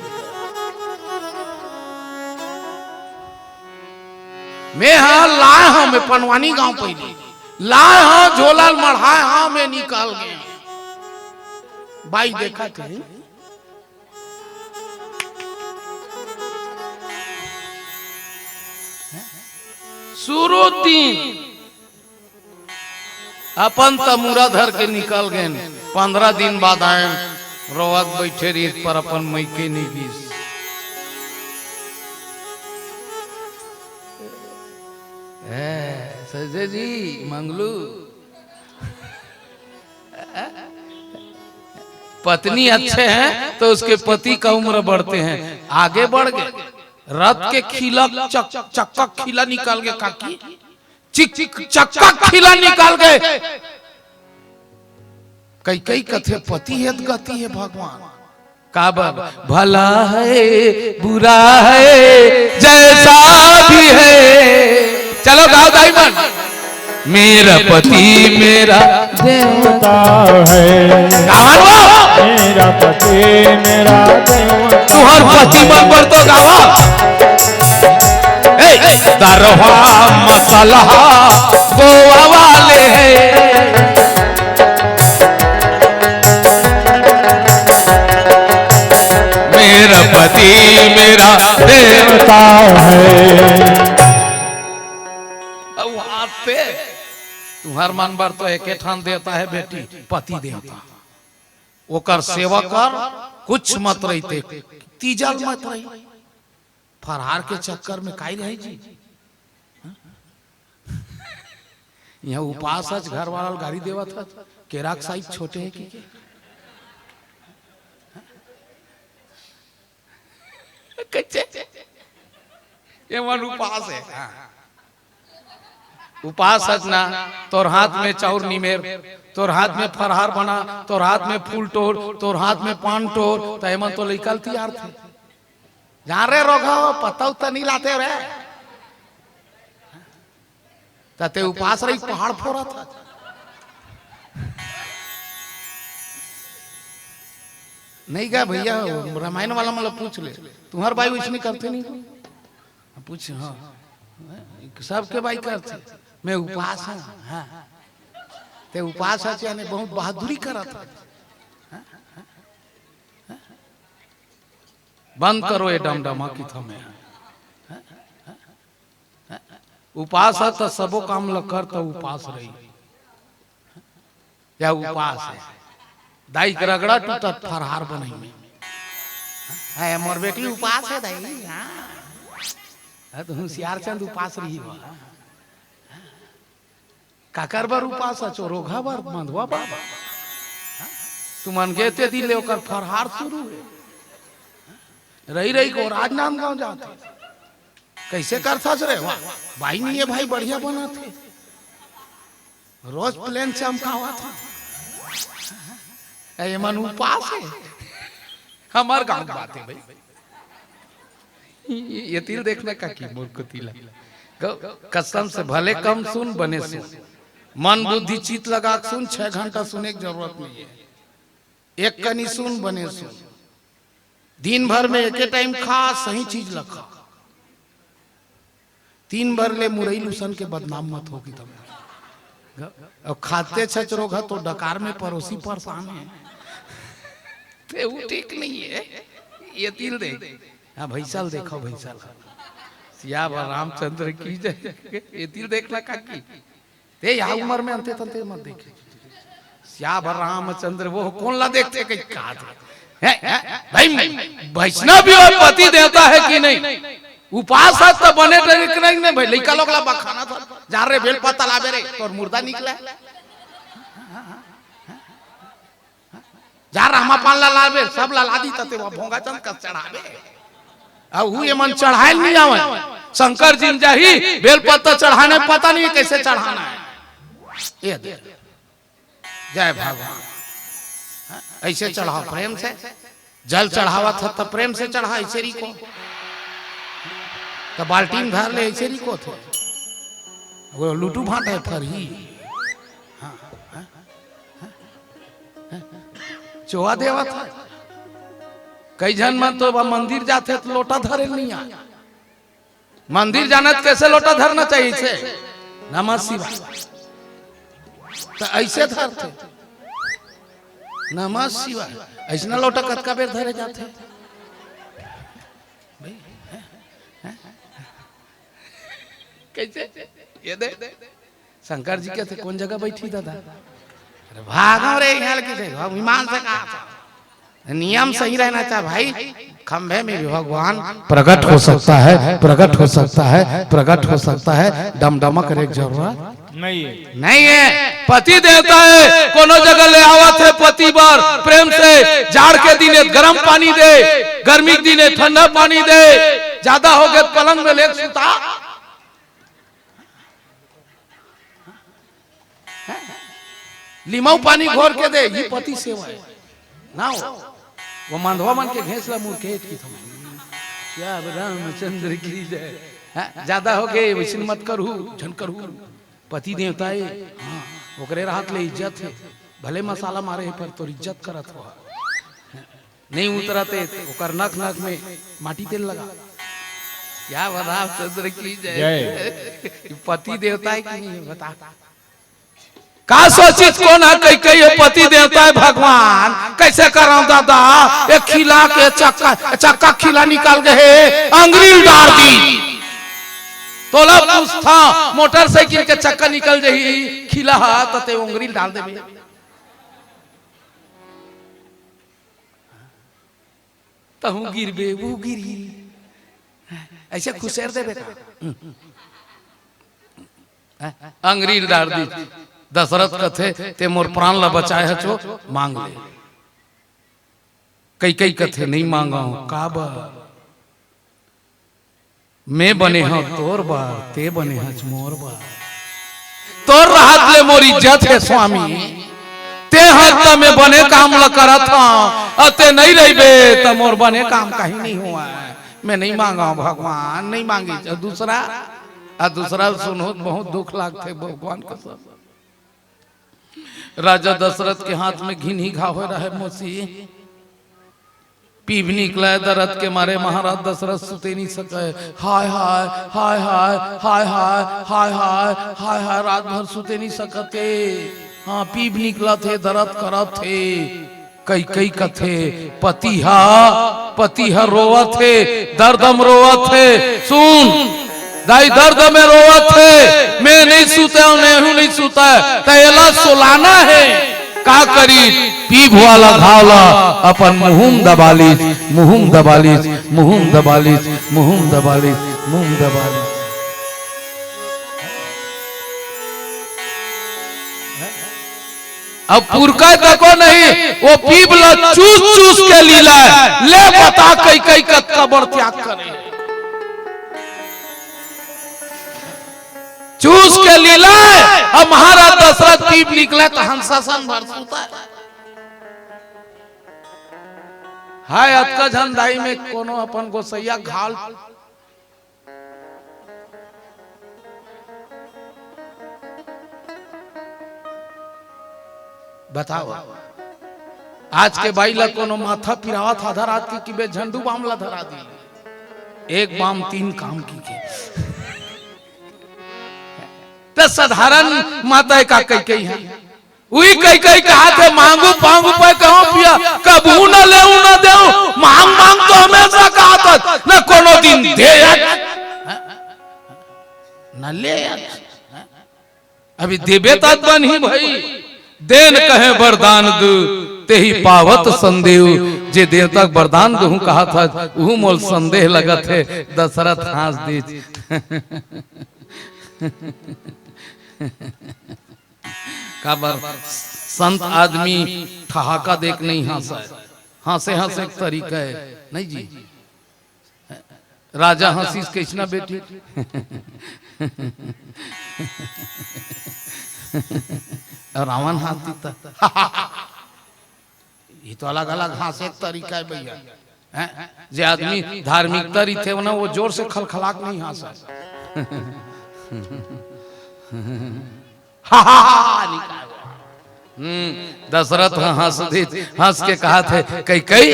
मैं हा लाए हा, मैं पंडवानी गांव पहली लाए हा, झोला ल मढ़ाए हा, मैं निकल गया। बाई देखा थे, शुरू दिन अपन तमूरा धर के निकल गेन। पंद्रह दिन बाद आयन, रोवत बैठे रहिस, पर अपन मइके नहीं गिस। ए, संजय जी, मंगलू, पत्नी अच्छे हैं तो उसके पति का उम्र बढ़ते हैं, आगे बढ़ गए। रथ के खीला, चक-, चक्का खीला निकल गए काकी, चिक, चिक, चक्का खीला निकल गए। कई कई कथे पति हे त गति हे भगवान। काबर? भला है, बुरा है, जैसा भी है। चलो गाओ दाई मन। मेरा पति मेरा देवता है। गावन वो। मेरा पति मेरा देवता। तुहर पति मन बर तो गावा। ए, दरवा मसलहा गोवा वाले हैं। मेरा पति मेरा देवता है। अब हाथ पे तुहर मन बर तो एके ठन देवता है बेटी, पति देवता। ओकर सेवा कर, कुछ मत रहिते, तीजल मत रही। फरहार के चक्कर में काई रही जी? इहाँ उपास हच, घर वाला ल गारी देवत हच, केरा के साइज छोटे हे कि के? कच्चे? ये मन उपास हे। हाँ। उपास हच ना, तोर हाथ में चाउर निमेर, तोर हाथ में फरहार बना, तोर हाथ में फूल टोर, तोर हाथ में पान टोर, त एमन तो लइका ल तियारथे। जा रे रोगहा, पता उत्ता नहीं लाते रे। ते उपास रही, पहाड़ फोरत हे। नहीं गा भैया, रामायण वाला मन ला पूछ ले, तुम्हार बाई वैसने करथे नहीं? पूछ, हाँ, सबके बाई करथे। मैं उपास हँव, हाँ। ते उपास हस याने बहुत बहादुरी करत हस। बंद करो ये डमडमा की थमे। उपास हे त सबो काम ल कर त उपास रही। या उपास हे। दाई के रगड़ा टूटत फरहार बनई में। हे, मोर बेटी उपास हे दाई, हाँ। हाँ, त हुसियार चंद उपास रही हो। काकर बर उपास हे? चोरोघा बर, मंधवा बर। तुमन गे ते दिन ले ओकर फरहार शुरू हे। रही रही को राजनांदगांव जाथे। कैसे करथस रे? वाह, बाई नहीं हे भाई, बढ़िया बनाथे। रोज प्लेन चमकावत हे। ए, एमन उपास हे। हमर गांव के बात हे भाई। ये तिल देखना काकी, मोर कोती ला। ग-, कसम से भले कम सुन, बने सुन। मन बुद्धि चित लगा के सुन, छह घंटा सुने के जरूरत नहीं हे। एक कनी सुन, बने सुन। दिन भर में एके टाइम खा, सही चीज ल खा। तीन भर ले मुरई लूसन के बदनाम मत हो कि तब। अब खाते छचरोघा तो डकार में परोसी परेशान हे। ते वो ठीक नहीं हे। ये तिल दे। हाँ, भैंसा ल देखो, भैंसा ल। सियावर रामचंद्र की जय। ये तिल देखना काकी। ते या उमर में अंते तंते मत देखे। सियावर रामचंद्र वो कोन ला देखथे कही कहा था। हैं? हैं? भाई, वैष्णव भी हो, पति देवता हे कि नहीं? उपास हे त बने डरे कि नहीं, नहीं भाई, लइका लोग ला बखाना था। जा रे बेल पत्ता लाबे रे, तोर मुर्दा निकला। जा रामा पान ला लाबे, सब ला लादी तते वो भोंगा चंद कस चढ़ाबे। अब हुए मन चढ़ाए नहीं आवे। शंकर जी में जाही, बेल पत्ता चढ़ाने पता नहीं कैसे चढ़ाना हे। ये दे। जय भगवान। हाँ, ऐसे चढ़ाओ प्रेम से। जल चढ़ावत ह त प्रेम से चढ़ा, ऐसे रिको। त बाल्टी में धर ले, ऐसे रिको थे। वो लुटू भांटा हे फरही। हाँ, हाँ, हाँ, हाँ। चोवा देवत हे। कई झन मन तो बा मंदिर जाथे त लोटा धरे नहीं आ। मंदिर जाना त कैसे लोटा धरना चाहिए इसे? नमः शिवाय। त ऐसे धरथे। नमः शिवाय। ऐसना लोटा कतका बेर धरे जाथे? भाई, हैं? हैं? कैसे? ये दे। शंकर जी कहथे, "कौन जगह बैठी दादा?" अरे भागो रे, यहाँ लगी थे, अब विमान से कहा था। नियम सही रहना चाहे भाई। खंभे में भी भगवान प्रकट हो सकता है, प्रकट हो सकता है, प्रकट हो सकता है। डमडमा करे के जरूरत नहीं हे। नहीं हे। पति देवता हे, कोनो जगह ले आवत हे पति बर, प्रेम से। जाड़ के दिन हे गरम पानी दे, गर्मी के दिन हे ठंडा पानी दे, ज्यादा हो गे त पलंग में लेके सुता। लिमऊ पानी घोर के दे, ये पति सेवा हे ना हो। वो मंधवा मन के घेंस ला मुड़ के एतकी थम। क्या रामचंद्र की जय। हाँ, ज्यादा हो गे, वैसे मत करू, झन करू। पति देवता हे, हाँ, ओकरे रहत ले इज्जत हे। भले मसाला मारे हे, पर तोर इज्जत करत हो। नहीं उतरत हे, ओकर नख नख में माटी तेल लगा। क्या रामचंद्र की जय। जय। पति देवता हे कि नहीं हे, बता। का सोचिस कोन ह, कही, कही पति देवता हे भगवान, कैसे करंव दादा? एक खिला के चक्का, चक्का खिला निकल गे हे, अंगरी ल डार दिस। तोला पूछथंव, मोटरसाइकिल के चक्का निकल जाही, खिला ह, त ते अंगरी ल डार देबे। तहूँ गिरबे, वो गिरही। ऐसे खुसेर देबे का? अंगरी ल डार दिस। दशरथ कथे, "ते मोर प्राण ला बचाए हच, मांग ले।" कैकेयी कथे, "नहीं मांगंव।" "काबर?" "मैं बने हंव तोर बर, ते बने हच मोर बर। तोर रहत ले मोर इज्जत हे स्वामी। ते हस त मैं बने काम ल करत हंव, अउ ते नइ रहिबे त मोर बने काम कहीं नइ होवय। मैं नइ मांगंव भगवान, नइ मांगिस।" अउ दूसरा, आ दूसरा सुनहूं त बहुत दुख लागथे भगवान कसम। राजा दशरथ के हाथ में घिन्ही घाव होय रहय मौसी। पीब निकलय दरद के मारे महाराज दशरथ सुते नहीं सकय। हाय हाय, हाय हाय, हाय हाय, हाय हाय, हाय हाय, रात भर सुते नहीं सकत हे। हाँ, पीब निकलत हे, दरद करत हे। कैकई कथे, पति हा, पति हा रोवत हे, दर्द म रोवत हे। सुन, दाई दर्द में रोवत हे, मैं नहीं सुते हूं, नेहू नहीं सुता है, त एला सुलाना हे। का करी? पीब वाला घाव ला अपन मुहूं म दबा लीस, मुहूं म दबा लीस, मुहूं म दबा लीस, मुहूं म दबा लीस, मुहूं म दबा लीस। अब पुरखा तको नहीं, वो पीब ला चूस चूस के लीला है। ले बता, कैकई कतका बड़ त्याग करे। चूस के लीला है। अब महाराज दशरथ पीब निकले त हंसासन भर सुता है। हाय, अतका झन दाई में कोनो अपन गोसैया घाल बताओ, आज के बाई ला कोनो माथा पिरावत आधा रात के कि बे झंडू बाम ला धरा दी। एक बाम तीन काम की के। त साधारण माता का कैकई है, उही कैकई कहाथे, मांगू पांगू पे कहूं पिया, कबहू न लेऊ न देऊ, मांग मांग तो हमेशा कहाथस, न कोनो दिन दे न ले। अभी देबे त बनही भई, देन कहे वरदान दू, तेहि पावत संदेव। जे देवता के वरदान दूहूं कहाथस, उहू मोल संदेह लगत हे। दशरथ हांस दीस। काबर संत आदमी ठहाका देख नहीं हांसय, हांसे हांसे एक तरीका है, नहीं जी? राजा हंसिस कइसना बेटी। अउ रावण हांसिस त ये तो अलग-अलग हांसे के तरीका है भैया। हैं? जे आदमी धार्मिकता रहिथे ना, वो जोर से खलखलाक नहीं हांसय। हा, हा, हा, निकाल। हम्म, दशरथ ह हंस दे, हंस के कहाथे, "कैकई,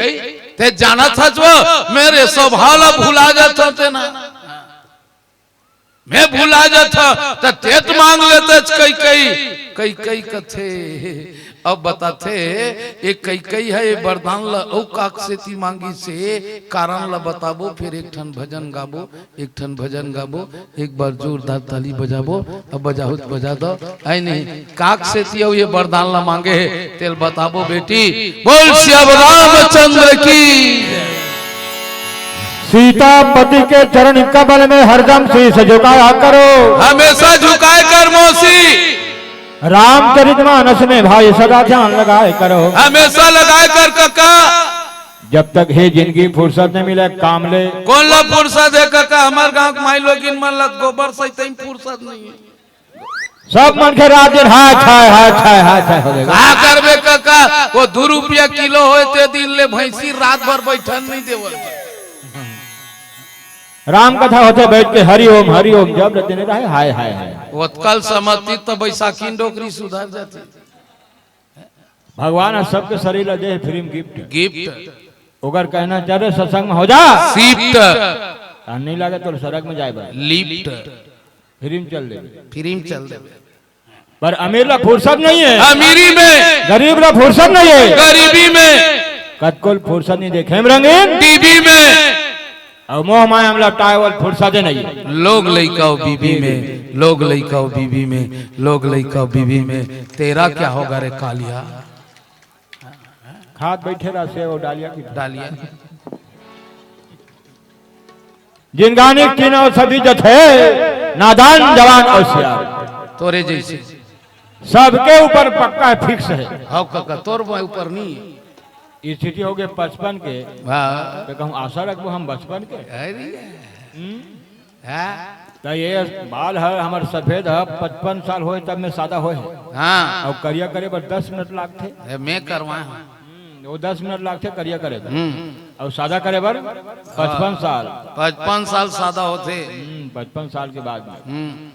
ते जानत हस वो, मेरे स्वभाव ला भुला जात हस ते ना।" मैं भुला जात हंव, त तें त मांग लेतेस कैकई। कैकई कथे, अब बताथे, ए कैकई ह ए वरदान ल अउ काक सेती मांगिस हे, कारण ल बताबो, फिर एक ठन भजन गाबो, एक ठन भजन गाबो, एक बार जोरदार ताली बजाबो, अब बजाहू त बजा दो, आय नहीं, काक सेती अउ ए वरदान ल मांगे हे, तेल बताबो बेटी। बोल सियावर रामचंद्र की। सीता पति के चरण कमल में हरदम शीश झुकाया करो। हमेशा झुकाए कर मौसी। रामचरित मानस में भाई सदा ध्यान लगाए करो। हमेशा लगाए कर कका। जब तक हे जिंदगी फुर्सत नहीं मिले काम ले। कोन ला फुर्सत हे कका? हमर गांव के माई लोगिन मन ला गोबर सहित ही फुर्सत नहीं है। सब मन के रात दिन हाय छाय, हाय छाय, हाय छाय हो जाएगा। का करबे कका, वो दू रुपया किलो होय ते दिन ले भैंसी रात भर बैठन नहीं देवल। राम कथा होथे बैठ के हरि ओम, हरि ओम जप रते नहीं रहे, हाय, हाय, हाय। ओतकल समझती त बैसाखी डोकरी सुधर जाती। भगवान ह सबके शरीर ल दे हे free में gift। Gift। ओकर कहना चाहे सत्संग में हो जा। Shift। आ नहीं लगे तो सड़क में जाए बर। Lift। Free में चल देबे। Free में चल देबे। पर अमीर ला फुर्सत नहीं है। अमीरी में। गरीब ला फुर्सत नहीं है। गरीबी में। कतको ल फुर्सत नहीं देखे में रंगीन। T V में। अउ मोह माया में लपटाए वाल फुर्सते नहीं। लोग लइका अउ बीबी में, लोग लइका अउ बीबी में, लोग लइका अउ बीबी में, तेरा क्या होगा रे कालिया? खात बैठे रहा सेव अउ डालिया की। डालिया। जिनगानी तीनों सभी जथे, नादान, जवान अउ सियान। तोरे जैसे। सबके ऊपर पक्का है, fix है। हाँ काका, तोर ऊपर नहीं। स्थिति हो गए पचपन के, हाँ। तो कहूँ आशा रखबो हम बचपन के। अरे। हम्म? हाँ। तो ये बाल है हमर सफेद है, पचपन साल होए तब में सादा होए है। हाँ। अउ करिया करे बर दस मिनट लागथे। ए, मैं करवाए हूँ। हम्म, वो दस मिनट लागथे करिया करे बर। हम्म। अउ सादा करे बर पचपन साल। पचपन साल सादा होथे। हम्म, पचपन साल के बाद में। हम्म।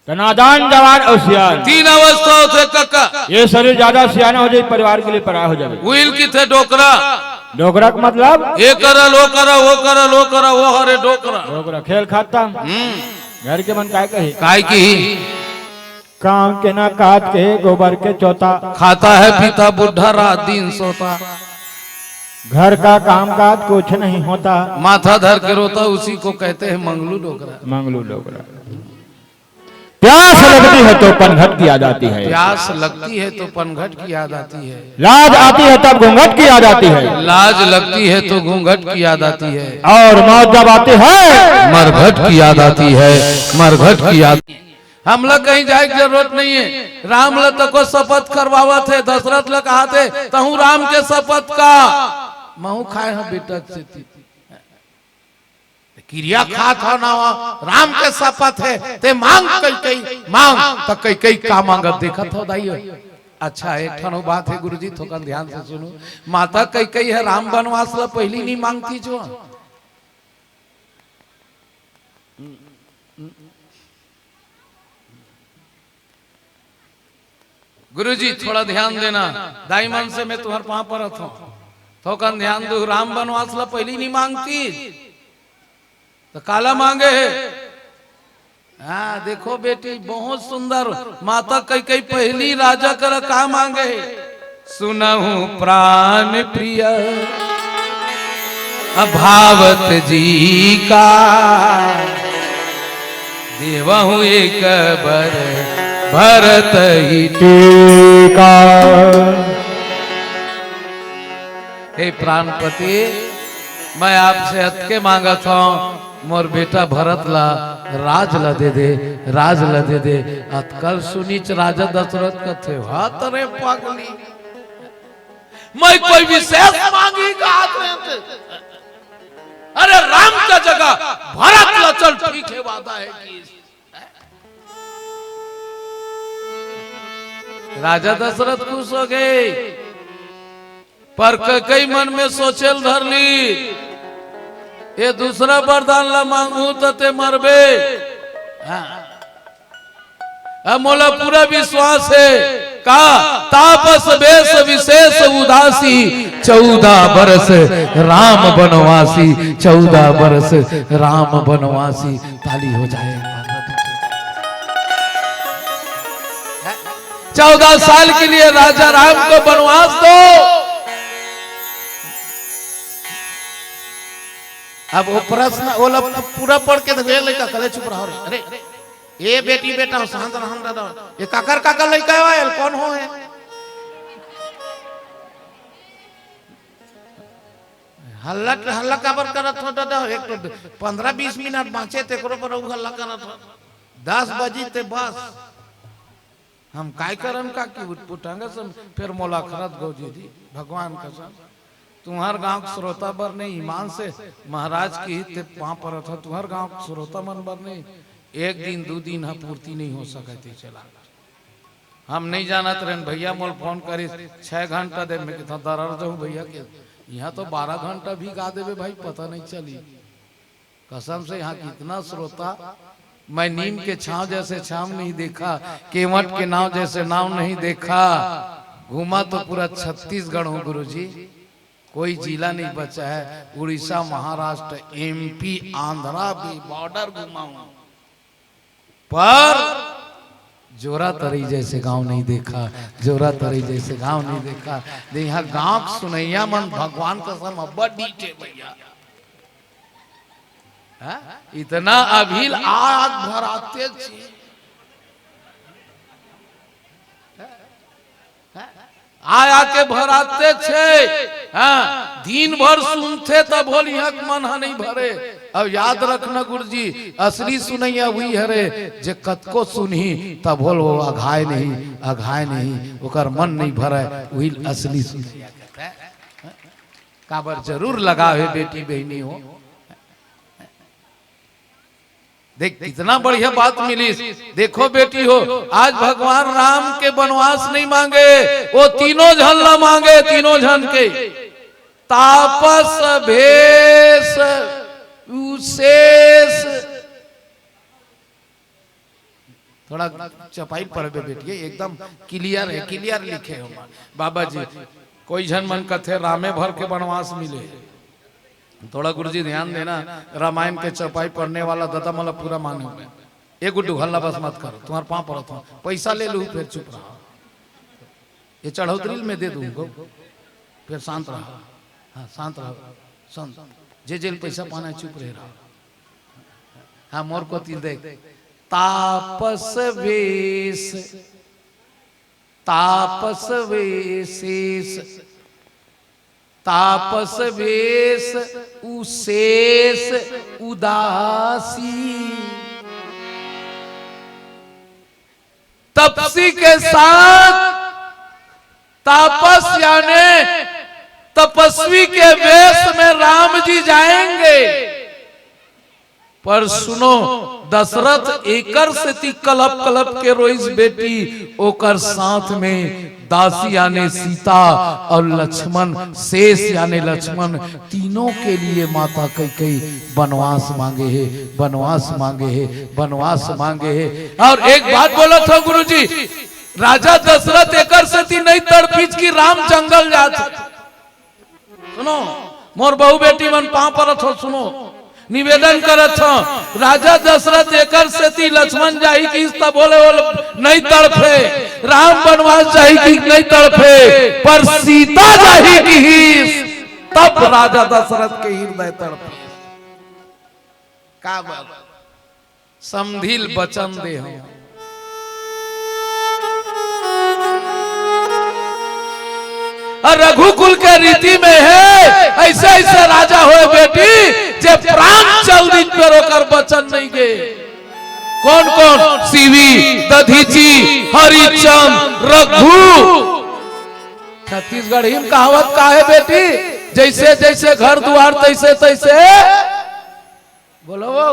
तो नादान, जवान और सियान। तीन अवस्था होथे कका। ये शरीर ज्यादा सियाना हो जाए, परिवार के लिए पराया हो जाए। उहिल किथे डोकरा। डोकरा का मतलब? ये करल, वो करल, वो करल, वो करल, वो हरे डोकरा। डोकरा खेल खाता। हम्म। घर के मन काय कही? काय कही? काम के ना काज के, गोबर के चोता। खाता है पीता बुढ़ा, रात दिन सोता। घर का काम काज कुछ नहीं होता। माथा धर के रोता, उसी को कहते हैं मंगलू डोकरा। मंगलू डोकरा। प्यास लगती है तो पनघट की याद आती है। प्यास लगती है तो पनघट की याद आती है। लाज आती है तब घूंघट की याद आती है। लाज लगती है तो घूंघट की याद आती है। और मौत जब आती है, मरघट की याद आती है। मरघट की याद। हमला कहीं जाए के जरूरत नहीं है। राम ला तको शपथ करवावत हे, दशरथ ला कहाथे, "तहूँ राम के शपथ का?" "महूँ खाए हँव बेटा से ती।" किरिया खात हव ना, राम के शपथ हे, ते मांग कैकई, मांग। त कैकई का मांगत देखत हव दाई? अच्छा, एक ठन बात हे गुरुजी, थोकन ध्यान से सुनू। माता कैकई ह राम बनवास ला पहिली नहीं मांगतिस वो। गुरुजी, थोड़ा ध्यान देना, दाई मन से मैं तुम्हर पाँव परत हँव, थोकन ध्यान दू। राम बनवास ला पहिली नहीं मांगतिस, त काला मांगे हे? हाँ, देखो बेटी, बहुत सुंदर। माता कैकई पहिली राजा करा का मांगे हे? "सुनहु प्राण प्रिय अभावत जी का, देवहु एक बर भरत ही टीका।" हे प्राणपति, मैं आपसे अतके मांगत हँव, मोर बेटा भरत ला राज ला दे दे, राज ला दे दे। अतकल सुनिच राजा दशरथ कथे, "हत रे पगली, मैं कोई विशेष मांगी का हाथ में ते? अरे राम का जगह भरत ला चल, ठीक हे, वादा हे कि।" राजा दशरथ खुश हो गे, पर कैकई मन में सोचे ल धर लिस, "ये दूसरा वरदान ला मांगहूँ त ते मरबे।" हाँ। अब मोला पूरा विश्वास हे का? "तापस बेस विशेष उदासी, चौदह बरस राम बनवासी, चौदह बरस राम बनवासी।" ताली हो जाए। चौदह साल के लिए राजा राम को बनवास दो। अब वो प्रश्न, वो लोग पूरा पढ़ के तो वे लइका कले, "चुप रहो रे, अरे, ए बेटी बेटा हो, शांत रहन दादा, ये काकर काकर लइका हे, कौन हो हे?" हल्ला, हल्ला काबर करत हो दादा? एक तो पन्द्रह बीस मिनट बाँचे, तेकरो पर अउ हल्ला करत हो। दस बजी ते बस। हम काय करन का कि उठपुटांगा सब, फिर मोला खरत गौजी जी, भगवान कसम। तुम्हर गांव के श्रोता बर नहीं, ईमान से महाराज की ते पाँव परत हो, तुम्हर गांव के श्रोता मन बर नहीं, एक दिन, दू दिन ह पूर्ति नहीं हो सके ते चला। हम नहीं जानत रहेन, भैया मोल फोन करिस, "छह घंटा दे।" मैं कहता, "दरर जाऊं भैया के, यहाँ तो बारह घंटा भी गा देबे भाई, पता नहीं चली।" कसम से यहाँ कितना श्रोता, मैं नीम के छांव जैसे छांव नहीं देखा, केवट के नाव जैसे नाव नहीं देखा। घूमा तो पूरा छत्तीसगढ़ हूँ गुरुजी, कोई जिला नहीं बचा है। उड़ीसा, महाराष्ट्र, एमपी, आंध्रा भी बॉर्डर घूमा हूँ। पर जोरा तरई जैसे गांव नहीं देखा, जोरा तरई जैसे गांव नहीं देखा। दे इहाँ गांव के सुनइया मन भगवान कसम अब्बड़ डीठ हे भैया। हाँ? इतना अभिल आग भराते छे। हाँ? आय आके भराते छे, हाँ, दिन भर सुनथे तभो ल इहाँ के मन ह नहीं भरे। अब याद रखना गुरुजी, असली सुनइया उही हरे, जे कतको सुनही तभो ल वो अघाय नहीं, अघाय नहीं, ओकर मन नहीं भरे, उही ल असली सुनइया कहते हैं। काबर जरूर लगाव हे बेटी बहिनी हो। देख, कितना बढ़िया बात मिलिस। देखो बेटी हो, आज भगवान राम के बनवास नहीं मांगे, वो तीनों झन ला मांगे, तीनों झन के। तापस भेष विशेष थोड़ा चपाई पढ़बे बेटिए, एकदम क्लियर है, क्लियर लिखे हो। बाबा जी, कोई झन मन कथे रामे भर के बनवास मिले। थोड़ा गुरुजी ध्यान देना, रामायण के चपाई पढ़ने वाला दादा मला पूरा माने हुए। ए गुड्डू, हल्ला बस मत करो, तुम्हारे पाँव पड़त हूँ, पैसा ले लूँ, फिर चुप रहा। ये चढ़ौतरी में दे दूंगा, फिर शांत रहा। हाँ, शांत रहो, शांत। जे जेल पैसा पाना है, चुप रहे रहा। हाँ, मोर को तिल देख। तापस वेश, तापस वेशेष, तापस वेश उशेष उदासी। तपसी के साथ तापस यानी तपस्वी के वेश में राम जी जाएंगे। पर सुनो, दशरथ एकर सेती कलप कलप के रोइस बेटी, ओकर साथ में दासी यानी सीता और लक्ष्मण, शेष यानी लक्ष्मण, तीनों के लिए माता कैकेयी बनवास मांगे हे, बनवास मांगे हे, बनवास मांगे हे। और एक बात बोलत हूँ गुरुजी, राजा दशरथ एकर सेती नहीं तड़पिस कि राम जंगल जात। सुनो, मोर बहू बेटी मन पाँव परत हो, सुनो, निवेदन करत हो, राजा दशरथ एकर सेती लक्ष्मण जाही किहिस त बोले वो नहीं तड़पे, राम बनवास जाही कि नहीं तड़पे, पर सीता जाही किहिस तब राजा दशरथ के हृदय तड़पे। का बात? समधिल बचन दे हो। और रघुकुल के रीति में है, ऐसे ऐसे राजा होए बेटी, जे प्राण चल दिन पर ओकर बचन नहीं गे। कौन कौन? शिवी, दधीची, हरिचंद, रघु। छत्तीसगढ़ी में कहावत का है बेटी, जैसे जैसे घर द्वार तैसे तैसे बोलो वो।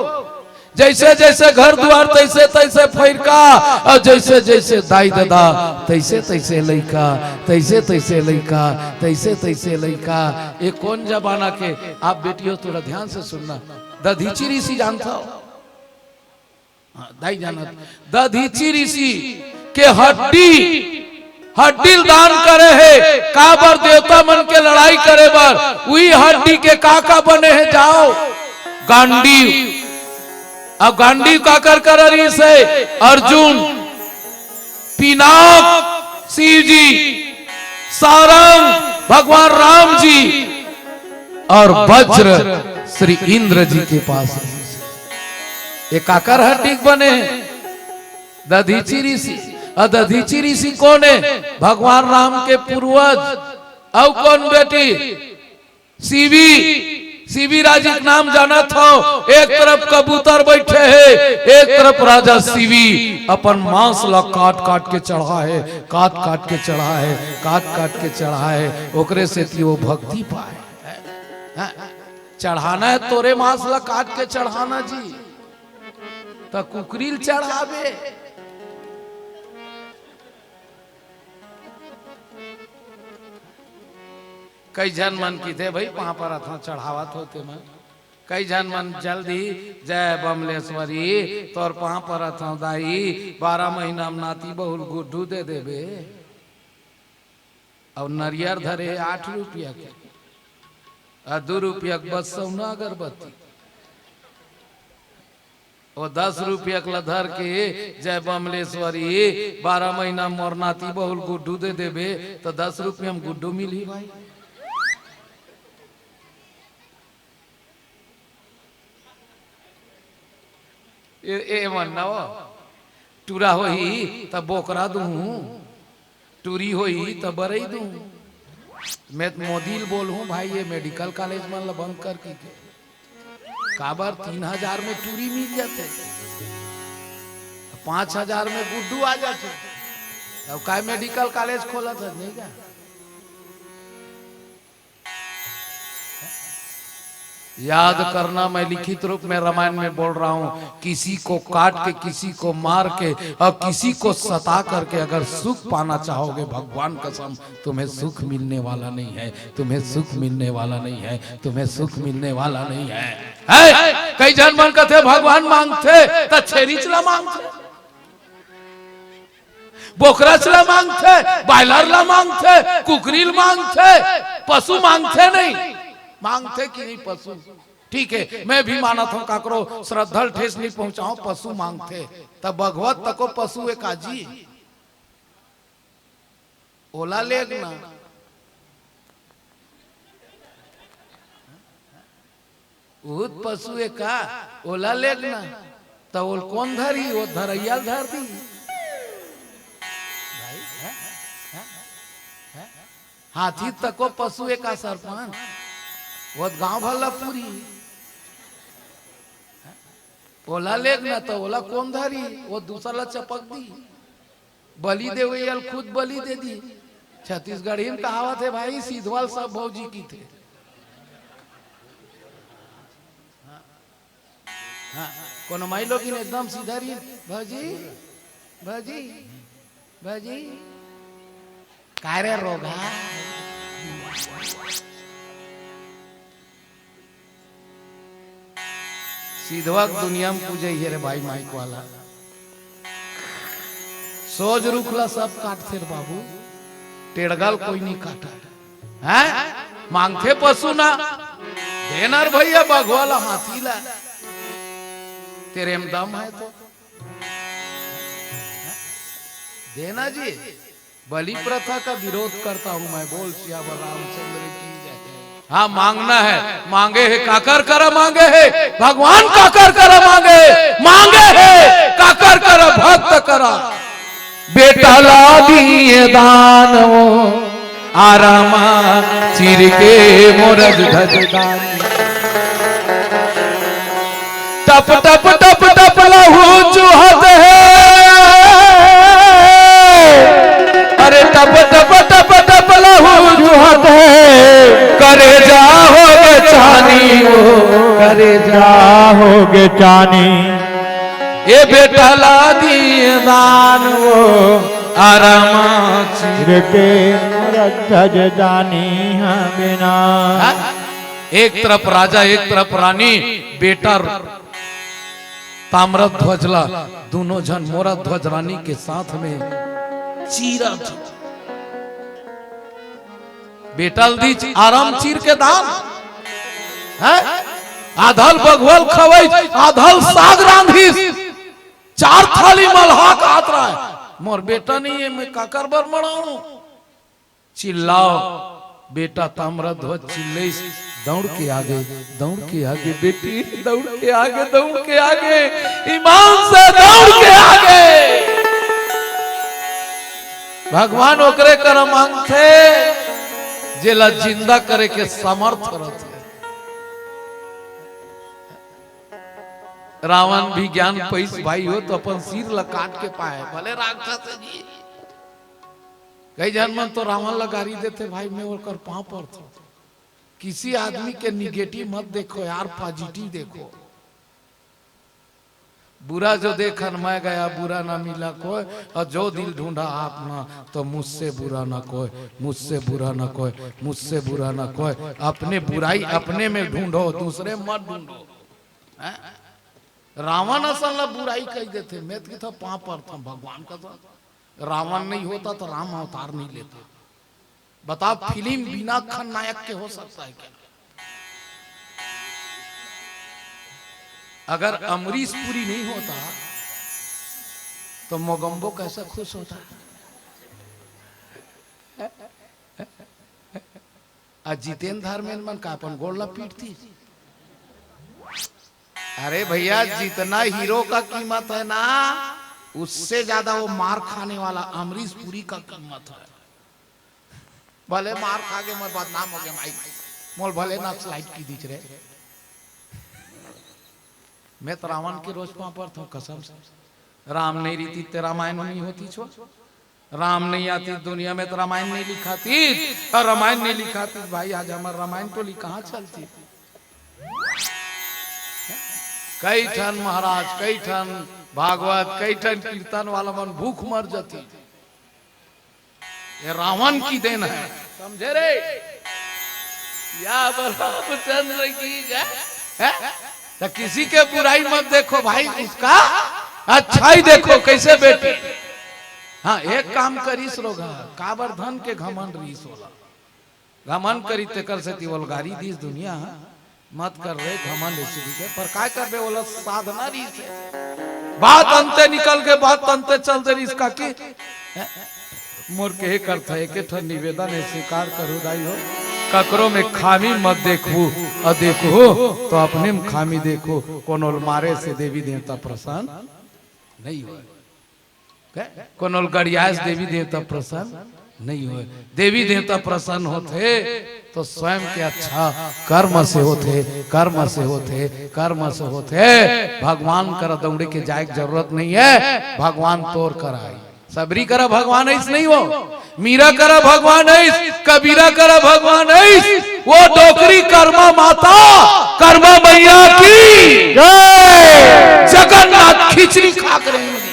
जैसे जैसे घर द्वार तैसे तैसे फैरका, और जैसे जैसे दाई ददा तैसे तैसे लइका, तैसे तैसे लइका, तैसे तैसे लइका। ये कौन जमाना के? आप बेटियों थोड़ा ध्यान से सुनना। दधीची ऋषि जानता हो? हाँ, दाई जानत। दधीची ऋषि के हड्डी, हड्डी दान करे हे, काबर देवता मन के लड़ाई करे बर, उही हड्डी के का का बने हे, जाओ। गांडीव, अब गांडीव काकर करा रहिस हे? अर्जुन, पिनाक, शिव जी, सारंग, भगवान राम जी, और वज्र श्री इंद्र जी के पास रहिस हे। ये काकर हड्डी बने हे? दधीची ऋषि। अउ दधीची ऋषि कौन हे? भगवान राम के पूर्वज। अउ कौन बेटी? शिवी। शिवी राजी के नाम जानत हो? एक तरफ कबूतर बैठे हे, एक तरफ राजा शिवी अपन मांस ला काट काट के चढ़ा हे, काट काट के चढ़ा हे, काट काट के चढ़ा हे। ओकरे सेती वो भक्ति पाए। हाँ? चढ़ाना हे तोरे मांस ला काट के चढ़ाना जी, त कुकरी ल चढ़ाबे। कई झन मन किथे, "भाई, पाँव परत हंव, चढ़ावत हो ते मन।" कई झन मन जल्दी, "जय बमलेश्वरी, तोर पाँव परत हंव दाई, बारह महीना में नाती बहुल गुड्डू दे देबे।" अउ नरियर धरे हे आठ रुपया के, अउ दू रुपया के बस सौना अगरबत्ती। वो दस रुपया के ला धर के, "जय बमलेश्वरी, बारह महीना मोर नाती बहुल गुड्डू दे देबे," त दस रुपया में गुड्डू मिलही भाई। ए, ए मन ना वो, टूरा होही त बोकरा दूहूं, टूरी होही त बरई दूहूं। मैं त मोदी ल बोलहूं भाई, ये मेडिकल कॉलेज मन ल बंद कर कहिके। काबर तीन हजार में टूरी मिल जाथे, पांच हजार में गुड्डू आ जाथे, तब काय मेडिकल कॉलेज खोलत हे, नहीं का? याद करना, मैं लिखित रूप में रामायण में बोल रहा हूँ, किसी को काट के, किसी को मार के और किसी को सता करके अगर सुख पाना चाहोगे, भगवान कसम, तुम्हें सुख मिलने वाला नहीं है, तुम्हें सुख मिलने वाला नहीं है, तुम्हें सुख मिलने वाला नहीं है। है? कई झन मन कथे भगवान मांगथे, त छेरीच ला मांगथे। बोकरच ला मांगथे, बायलर ला मांगथे, कुकरी ला मांगथे, पशु मांगथे नहीं? मांगथे कि नहीं पशु? ठीक है, मैं भी मानत हूं, काकरो श्रद्धा ल ठेस नहीं पहुंचाओ, पशु मांगथे। त भगवत तको पशु ए का जी, ओला लेग ना। उहू त पशु ए का, ओला लेग ना। त ओल कोन धरी? ओ धरइया ल धर दी। भाई, हैं? हैं? हैं? हाथी तको पशु ए का सरपंच? ओ त गांव भर ला पूरी। ओला लेग ना, त ओला कोन धरी? ओ दूसर ला चपक दी। बलि देवइया ल खुद बलि दे दी। छत्तीसगढ़ी में कहावत हे भाई, सिधवा ल सब भौजी किथे। हाँ, कोनो माई लोगिन एकदम सीधा रही, "भौजी, भौजी, भौजी।" काय रे रोगहा? सिधवा के दुनिया में पूजे हे रे भाई, माइक वाला। सोज रुख ला सब काटथे रे बाबू, टेड़गा ल कोई नहीं काटा। हैं? मांगथे पशु ना, देना रे भैया बघवा ला, हाथी ला, तेरे में दम है तो। देना जी, बलि प्रथा का विरोध करता हूं मैं। बोल सियावर रामचंद्र की जय। हाँ, मांगना है, मांगे हे, काकर करा मांगे हे, भगवान काकर करा मांगे, मांगे हे, काकर करा, भक्त करा। बेटा ला दिए दान वो, आरामा चीर के मोर अज धज दानी। टप टप टप टप लहू चुहत हे। अरे टप टप टप टप लहू चुहत हे। करे जा हो गे चानी वो, करे जा हो गे चानी। ए बेटा ला दिए दान वो, आरामा चीर के मोर अज धज दानी। हाँ बिना। हाँ? एक तरफ राजा, एक तरफ रानी, बेटा ताम्रध्वज ला, दोनों झन मोरा ध्वज रानी के साथ में चीरत। बेटा ल दीच आराम चीर के दान, हैं? आधा ल बघवा ल खवइच, आधा ल साग रांधिस, चार थाली मलहा खात रहय। मोर बेटा नहीं है, मैं काकर बर मड़ाऊं? चिल्लाव, बेटा ताम्रध्वज चिल्लइस, दौड़ के आगे, दौड़ के आगे बेटी, दौड़ के आगे, दौड़ के आगे, ईमान से दौड़ के आगे। भगवान ओकरे करा मांगथे, जेला जिंदा करे के समर्थ रथे। रावण भी ज्ञान पइस भाई हो, तो अपन सिर ला काट के पाए, भले राक्षस हे जी। कई झन मन तो रावण ला गारी देथे, भाई मैं ओकर पांव पड़थंव। किसी आदमी के निगेटिव मत देखो यार, पॉजिटिव देखो। बुरा जो देखन मैं गया, बुरा ना मिला कोई, और जो दिल ढूंढा आपना, तो मुझसे बुरा ना कोई, मुझसे बुरा ना कोई, मुझसे बुरा ना कोई। अपने बुराई अपने में ढूंढो, दूसरे मत ढूंढो। हैं? रावण असन ला बुराई कही देथे, मैं तो कहता पांव पड़थंव भगवान का तो। रावण नहीं होता तो राम अवतार नहीं लेता। बताओ, फिल्म बिना खलनायक के हो सकता है क्या? अगर अमरीश पुरी नहीं होता तो मोगम्बो कैसा खुश होता? आ जितेन धर्मेन मन का अपन गोड़ ला पीटतिस? अरे भैया, जितना हीरो का कीमत है ना, उससे ज्यादा वो मार खाने वाला अमरीश पुरी का कीमत है। भले मार खा के मैं बदनाम हो गया भाई, मोल भले नक्सलाइट कहि दिस रे। मैं तो रावण के रोज पांव पड़थंव कसम से। राम नहीं रहितिस ते रामायण नहीं होतिस। राम नहीं आतिस दुनिया में तो रामायण नहीं लिखातिस, और रामायण नहीं लिखातिस भाई, आज हमर रामायण टोली कहाँ चलतिस? कई ठन महाराज, कई ठन भागवत, कई ठन कीर्तन वाला मन भूख मर जातिस। ये रावण की देन है, समझे रे? या रामचंद्र की जय। हैं? तो किसी के बुराई मत देखो भाई, उसका अच्छाई देखो। कैसे बेटी? हाँ, एक काम करिस रोगहा, काबर धन के घमंड रिस ओला। घमंड करी तेकर सेती ओला गारी दिस दुनिया, मत कर रे घमंड इसी के। पर काय करबे, ओला साधना रिस हे। बात अंते निकल के, बात अंते चल दे रिस काकी। हैं? मोर कहे करथा, एक ठन निवेदन हे, स्वीकार करू दाई हो। ककरो में खामी मत देखू, अउ देखू तो अपने में खामी देखू। कोनो ल मारे से देवी देवता प्रसन्न नहीं होय। के? कोनो ल गरियाए से देवी देवता प्रसन्न नहीं होय। देवी देवता प्रसन्न होथे तो स्वयं के अच्छा कर्म से होथे, कर्म से होथे, कर्म से होथे। भगवान करा दौड़े के जाए के जरूरत नहीं हे, भगवान तोर करा आही। सबरी करा भगवान आइस नहीं हो, मीरा करा भगवान आइस, कबीरा करा भगवान आइस। वो डोकरी कर्मा माता, कर्मा मैया की जय। जगन्नाथ खिचड़ी खा के रहेंगे।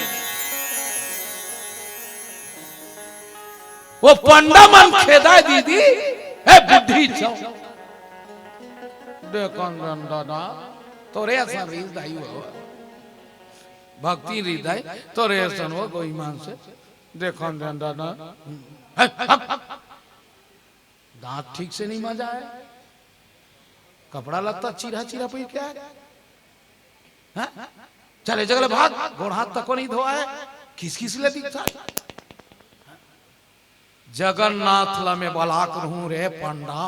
वो पंडा मन खेदा दीदी, हे बुढ़ी छो। देखन डंडा ना, तोरे असन रिस दाई हो। भक्ति रिस दाई, तोरे असन हो गो ईमान से। देखन डंडा ना। हट, हट। दांत ठीक से नहीं मजा है, कपड़ा लत्ता चीरा चीरा पहिर के आए। हाँ? चल ए जगह ले भाग, गोड़ हाथ तको नहीं धोआ है, खिसखिस ले दिखता। जगन्नाथ ला मैं बलाक रहूं रे पंडा,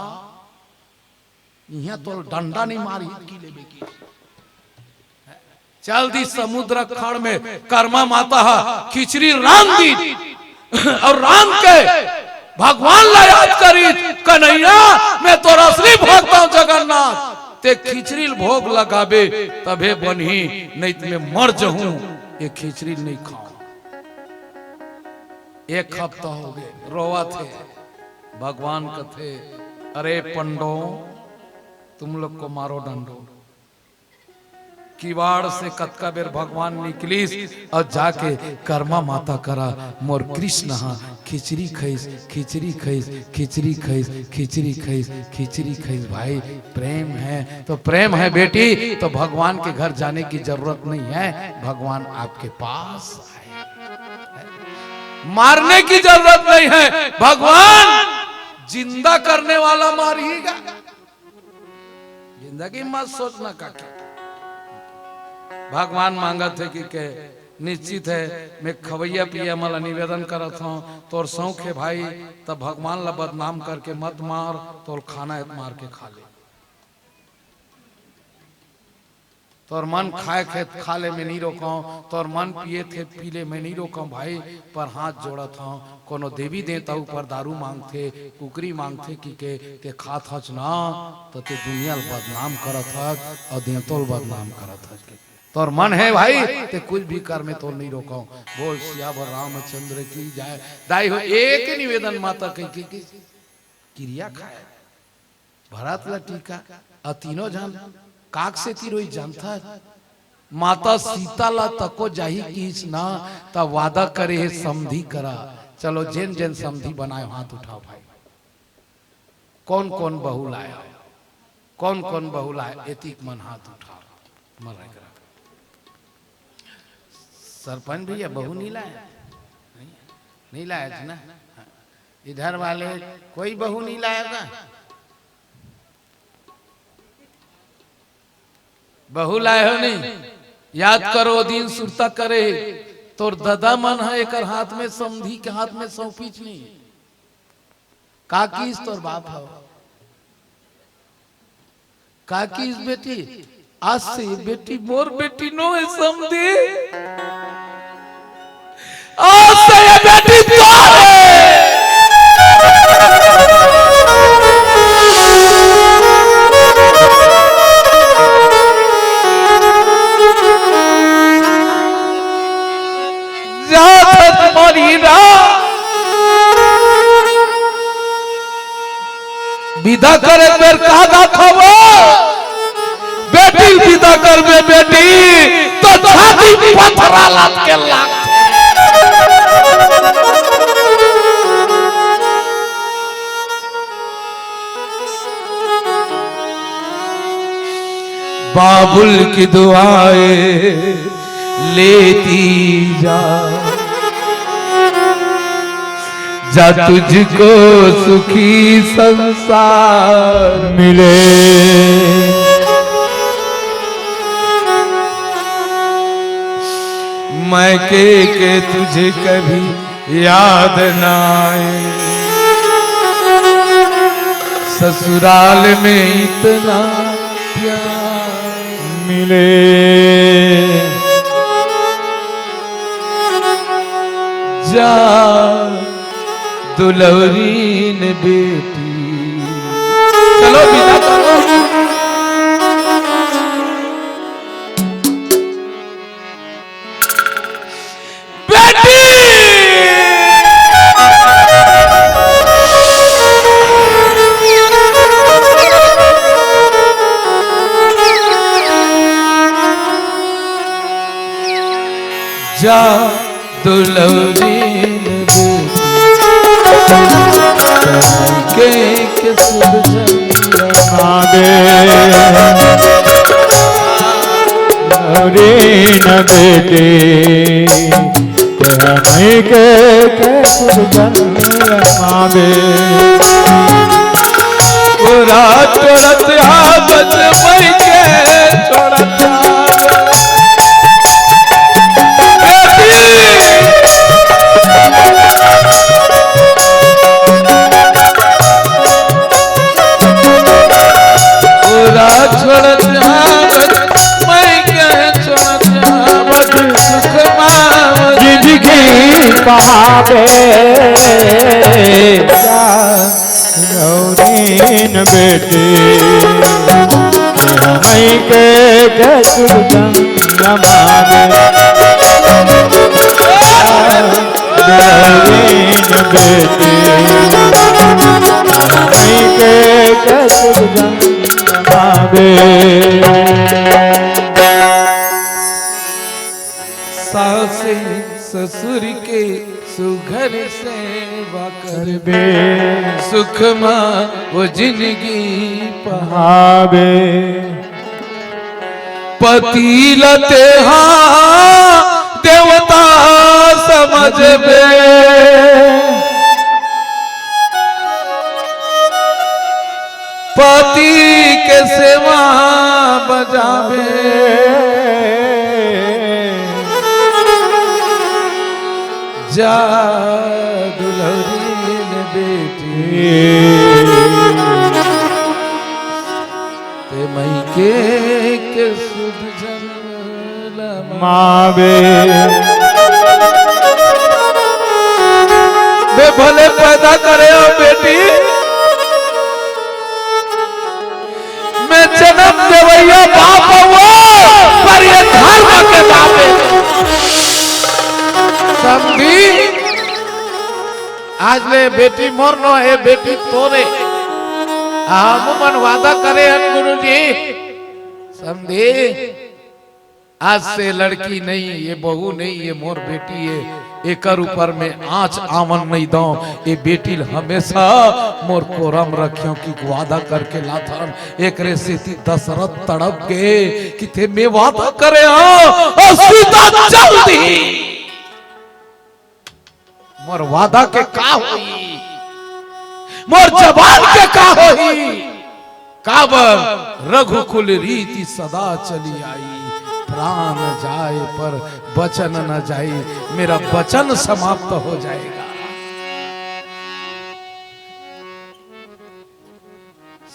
इहां तो डंडा नहीं मारी की लेबे की। चल दी समुद्र खड़ में, कर्मा माता हा खिचड़ी रांध दी अउ रांध के भगवान ला याद करी, कन्हैया मैं तोर असली भक्त हूं जगन्नाथ, ते खिचड़ी ल भोग लगाबे तभे बनही, नहीं तो मैं मर जहूं, ये खिचड़ी नहीं खाऊं। एक हफ्ता हो गए, रोवत हे। भगवान कथे, अरे पंडो, तुम लोग को मारो डंडो। किवाड़ से कतका बेर भगवान निकलिस अउ जाके कर्मा माता करा, मोर कृष्ण हा खिचड़ी खइस, खिचड़ी खइस, खिचड़ी खइस, खिचड़ी खइस, खिचड़ी खइस। भाई, प्रेम है तो प्रेम है बेटी, तो भगवान के घर जाने की जरूरत नहीं है, भगवान आपके पास है। मारने की जरूरत नहीं है, भगवान जिंदा करने वाला मारिएगा। जिंदगी मत सोचना काकी। भगवान मांगत हे कि के निश्चित है, मैं खवैया पिया मन ला निवेदन करत हूं, तोर शौक है भाई, तब भगवान ला बदनाम करके मत मार, तोर खाना है तो मार के खा ले। तोर मन खाए थे खा ले, मैं नहीं रोकूं, तोर मन पिए थे पी ले, मैं नहीं रोकूं भाई, पर हाथ जोड़त हूं, कोनो देवी देवता ऊपर दारू मांगथे, कुकरी मांगथे कि के ते खात हच ना, तो ते दुनिया ल बदनाम करत हच अउ देवतो ल बदनाम करत हच। तोर मन है भाई, ते कुछ भी कर, मैं तोर नहीं रोकूं। बोल सियावर रामचंद्र की जय। दाई हो, एक निवेदन माता कही के, के किरिया खाए, भरत ला टीका, अ तीनों झन काक से तिरोई जानथा। माता सीता ला तको जाही किहिस ना, त वादा करे हे समधी करा। चलो, जेन जेन समधी बनाए, हाथ उठाओ भाई। कौन कौन बहू लाए हो? कौन कौन बहू लाए? एतिक मन हाथ उठाओ। मर रहे करा। सरपंच भैया, बहू नहीं लाए? नहीं, नहीं लाए थे ना? हाँ। इधर वाले कोई बहू नहीं लाएगा? बहू लाए हो नहीं? याद करो, ओ दिन सुरता करे, तोर ददा मन ह एकर हाथ में, समधी के हाथ में सौंपीच नहीं। का किहिस तोर बाप ह? का किहिस बेटी? आज से ये बेटी मोर बेटी नो है, समधी। आज से ये बेटी तोर है। जात मरी रा। विदा करे बेर का गाथा वो? बेटी विदा करबे बेटी, तो छाती पथरा लात के लाग। बाबुल की दुआएं लेती जा। जा तुझको सुखी संसार मिले। मायके के तुझे कभी याद ना आए, ससुराल में इतना प्यार मिले। जा दुलौरीन बेटी। चलो विदा करो। बेटी! जा दुलौरीन बेटी, के, के सुध जंगल मांगे। दुलौरीन बेटी, के, के सुध जंगल मांगे। पूरा तुरंत आदत मई के छोड़त आवे। बेटी! पूरा छोड़त आदत मई के छोड़त आवे। सुख मावत जिंदगी पावे। दुलौरीन बेटी, हमई के, के सुध जंगल मांगे। दुलौरीन बेटी, हमई के, के सुध जंगल मांगे। सास ससुर के सुघर सेवा करबे, सुख मा वो जिंदगी पहाबे। पति ल तेहा देवता समझबे, पति के सेवा बजाबे। जा दुलौरीन बेटी, ते मई के, के सुध जंगल मांगे। बे भले पैदा करे हो बेटी, मैं जनम देवइया बाप हूँ, पर ये धर्म के बाप हे। समधी, आज ले बेटी मोर नो हे, बेटी तोरे। हमन वादा करे हन गुरुजी। समधी, आज से लड़की नहीं, ये बहू नहीं, ये मोर बेटी हे। एकर ऊपर में आँच आवन नहीं दंव। ये बेटी ल हमेशा मोर कोरम रखियो कि वादा करके लाथन। एकरे सेती दशरथ तड़प गे कि ते में वादा करे हंव अउ सीता चल दिही। मोर वादा के का होही? मोर जबान के का होही? काबर रघुकुल रीति सदा चली आई, प्राण जाए पर वचन न जाए, मेरा वचन समाप्त हो जाएगा।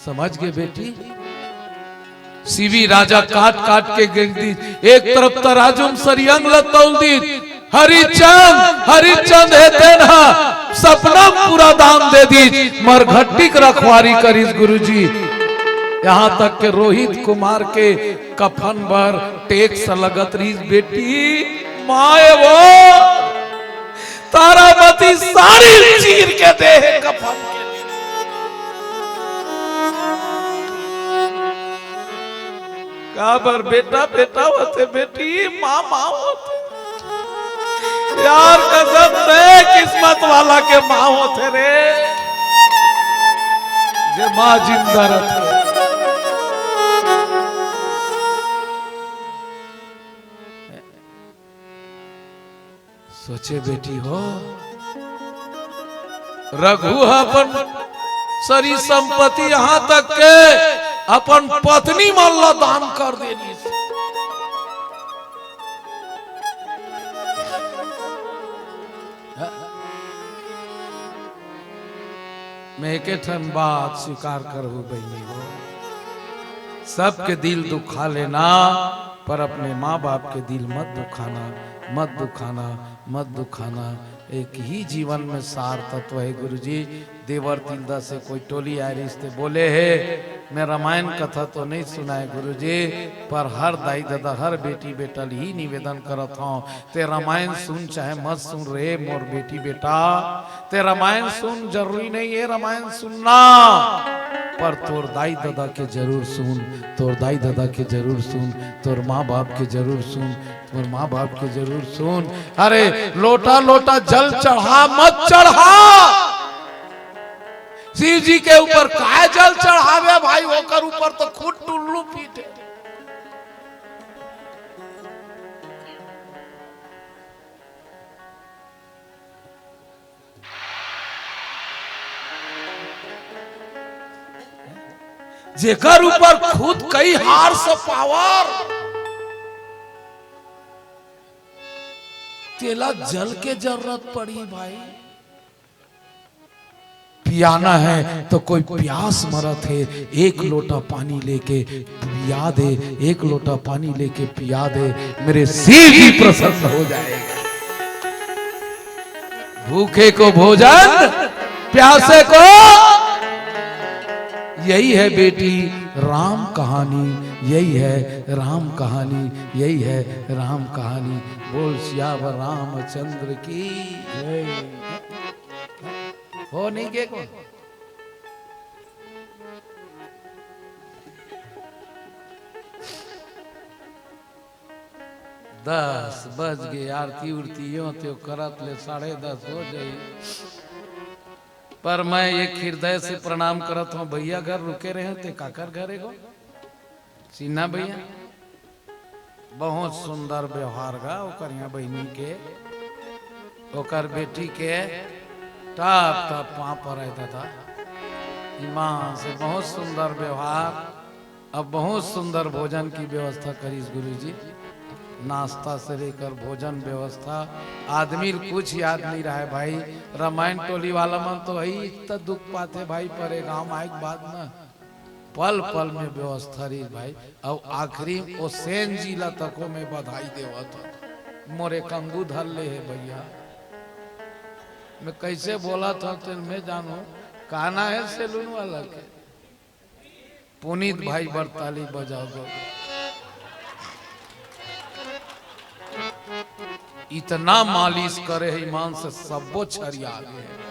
समझ गे बेटी? शिवी राजा काट काट के गेंग दीस। एक तरफ तराजू म सरियंग ल तौल दीस। हरिचंद, हरिचंद हे तेन ह सपना पूरा दान दे दीस। मरघट्टी के रखवारी करिस गुरुजी। यहाँ तक के रोहित कुमार के कफन बर टैक्स लगत रहिस बेटी। माय वो तारामती साड़ी चीर के दे हे कफन के लिए। काबर बेटा बेटा होथे, बेटी माँ माँ होथे। यार कसम से किस्मत वाला के माँ होथे रे, जे माँ जिंदा रथे। सोचे बेटी हो, रघु ह अपन सरी संपत्ति, यहाँ तक के अपन पत्नी मन ला दान कर देनिस। मैं एके ठन बात स्वीकार करहूँ बहिनी हो, सबके दिल दुखा लेना, पर अपने माँ बाप के दिल मत दुखाना, मत दुखाना, मत दुखाना। एक ही जीवन में सार तत्व हे गुरुजी। देवर तिल्दा से कोई टोली आय रिहिस ते बोले हे, मैं रामायण कथा तो नहीं सुनाय गुरुजी, पर हर दाई ददा, हर बेटी बेटा ल ही निवेदन करत हौं, ते रामायण सुन चाहे मत सुन रे मोर बेटी बेटा, ते रामायण सुन, जरूरी नहीं हे रामायण सुनना, पर तोर दाई ददा के जरूर सुन, तोर दाई ददा के जरूर सुन, तोर माँ बाप के जरूर सुन, तोर माँ बाप के जरूर सुन। अरे लोटा लोटा जल चढ़ा मत चढ़ा, शिव जी के ऊपर काय जल चढ़ावे भाई, ओकर ऊपर तो खुद टुल्लू पीटे। जेकर ऊपर खुद कई horse power, तेला जल के जरूरत पड़ी भाई। पियाना है तो कोई प्यास मरत हे, एक लोटा पानी लेके पिया दे, एक लोटा पानी लेके पिया दे, मेरे शिव जी प्रसन्न हो जाएगा। भूखे को भोजन, प्यासे को, यही है बेटी राम कहानी, यही है राम कहानी, यही है राम कहानी। बोल सियावर रामचंद्र की जय। हो नहीं के कौन? दस बज गे, आरती उरती यो त्यो करत ले साढ़े दस हो जाई। पर मैं एक हृदय से प्रणाम करत हौं, भैया घर रुके रहे ते काकर घर एगो सिन्हा भैया, बहुत सुंदर व्यवहार गा ओकर यहाँ बहिनी के, ओकर बेटी के टाप टाप पाँव पड़े दादा, ईमान से बहुत सुंदर व्यवहार। अब बहुत सुंदर भोजन की व्यवस्था करिस गुरुजी, नाश्ता से लेकर भोजन व्यवस्था। आदमी ल कुछ याद नहीं रहा है भाई, रामायण टोली वाला मन तो है इतना दुख पाते भाई, परे गांव आए के बाद ना पल पल में व्यवस्था रही भाई। अउ आखिरी में ओ सेन जी ला तको मैं बधाई देवत हूँ, मोरे कंगू धर ले हे भैया। मैं कैसे बोलत हूँ तेन मैं जानू, काना है सैलून वाला के। पुनीत भाई बर ताली बजाओ। इतना मालिश करे हे ईमान से, सब्बो छरिया गे हे।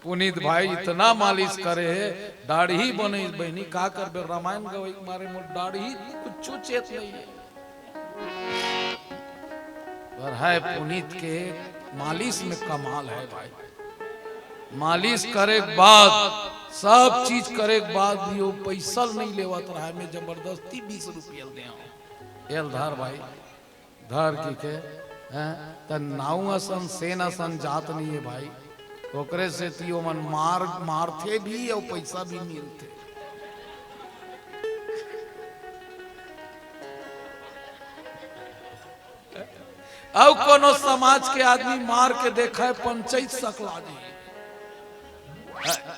पुनीत भाई इतना मालिश करे हे, दाढ़ी बने बहिनी, का करबे, रामायण गवई के मारे मोर दाढ़ी कुछ चेत नहीं है। पर है पुनीत के मालिश में कमाल है भाई। मालिश करे के बाद, सब चीज करे के बाद भी वो पैसा नहीं लेवत रहा है, मैं जबरदस्ती बीस रुपया दे हूँ, एल धर भाई, धर की के, हैं? त नाऊ असन सेन असन जात नहीं है भाई, ओकरे सेती ओमन मार, मारथे भी अउ पैसा भी मिलथे। अउ कोनो समाज के आदमी मार के देखय, पंचायत सकला जी।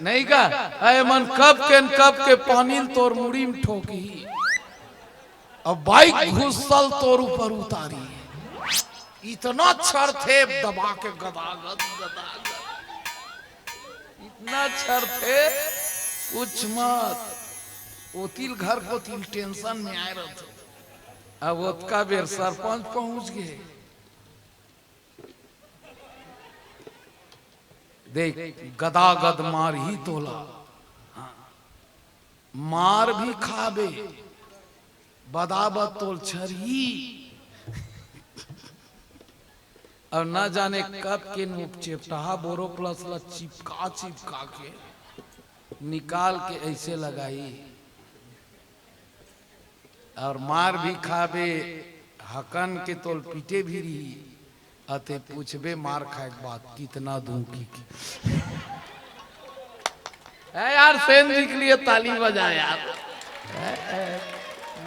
नहीं का? अय मन कब के न कब के पानी ल तोर मुड़ी में ठोकही। अब बाइक घुसल तोर ऊपर उतारी। इतना छरथे दबा के गदागद, गदागद। इतना छरथे, कुछ मत। ओतिल घर कोतिल टेंशन में आए रहते। अब ओतका बेर सरपंच पहुंच गए। देख, गदागद मारही तोला। हाँ। मार भी खाबे, बदाबद तोल छरही। अउ न जाने कब के नोट चेपटाहा बोरो प्लस ला चिपका चिपका के निकाल के ऐसे लगाई। अउ मार भी खाबे, हकन के तोल पीटे भी रही। अते पूछबे मार खाए के बाद कितना दूं की, की। है यार, सेन जी के लिए ताली बजा यार। है, है।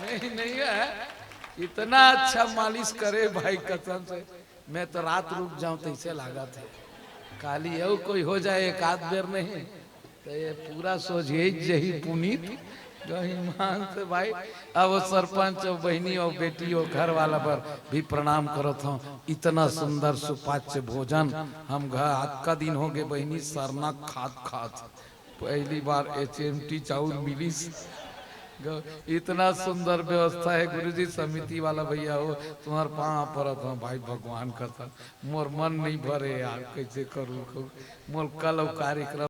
नहीं, नहीं है। इतना अच्छा मालिश करे भाई, कसम से। मैं तो रात रुक जाऊं तैसे लागत है। काली अउ कोई हो जाए एक आध बेर नहीं, तो ये पूरा सोझे जही पुनीत गहिमान से भाई। अब वो सरपंच और बहिनी और बेटी और घर वाला पर भी प्रणाम करत हूँ। इतना सुंदर सुपाच्य भोजन हम घर, अतका दिन हो गए बहिनी, सरना खात खात पहली बार एच एम टी चाउर मिलिस। ग-, इतना सुंदर व्यवस्था है गुरुजी, समिति वाला भैया हो, तुम्हार पाँव परत हूँ भाई, भगवान कसम, मोर मन नहीं भरे यार, कैसे करूँ कहूँ? मोर कल अउ कार्यक्रम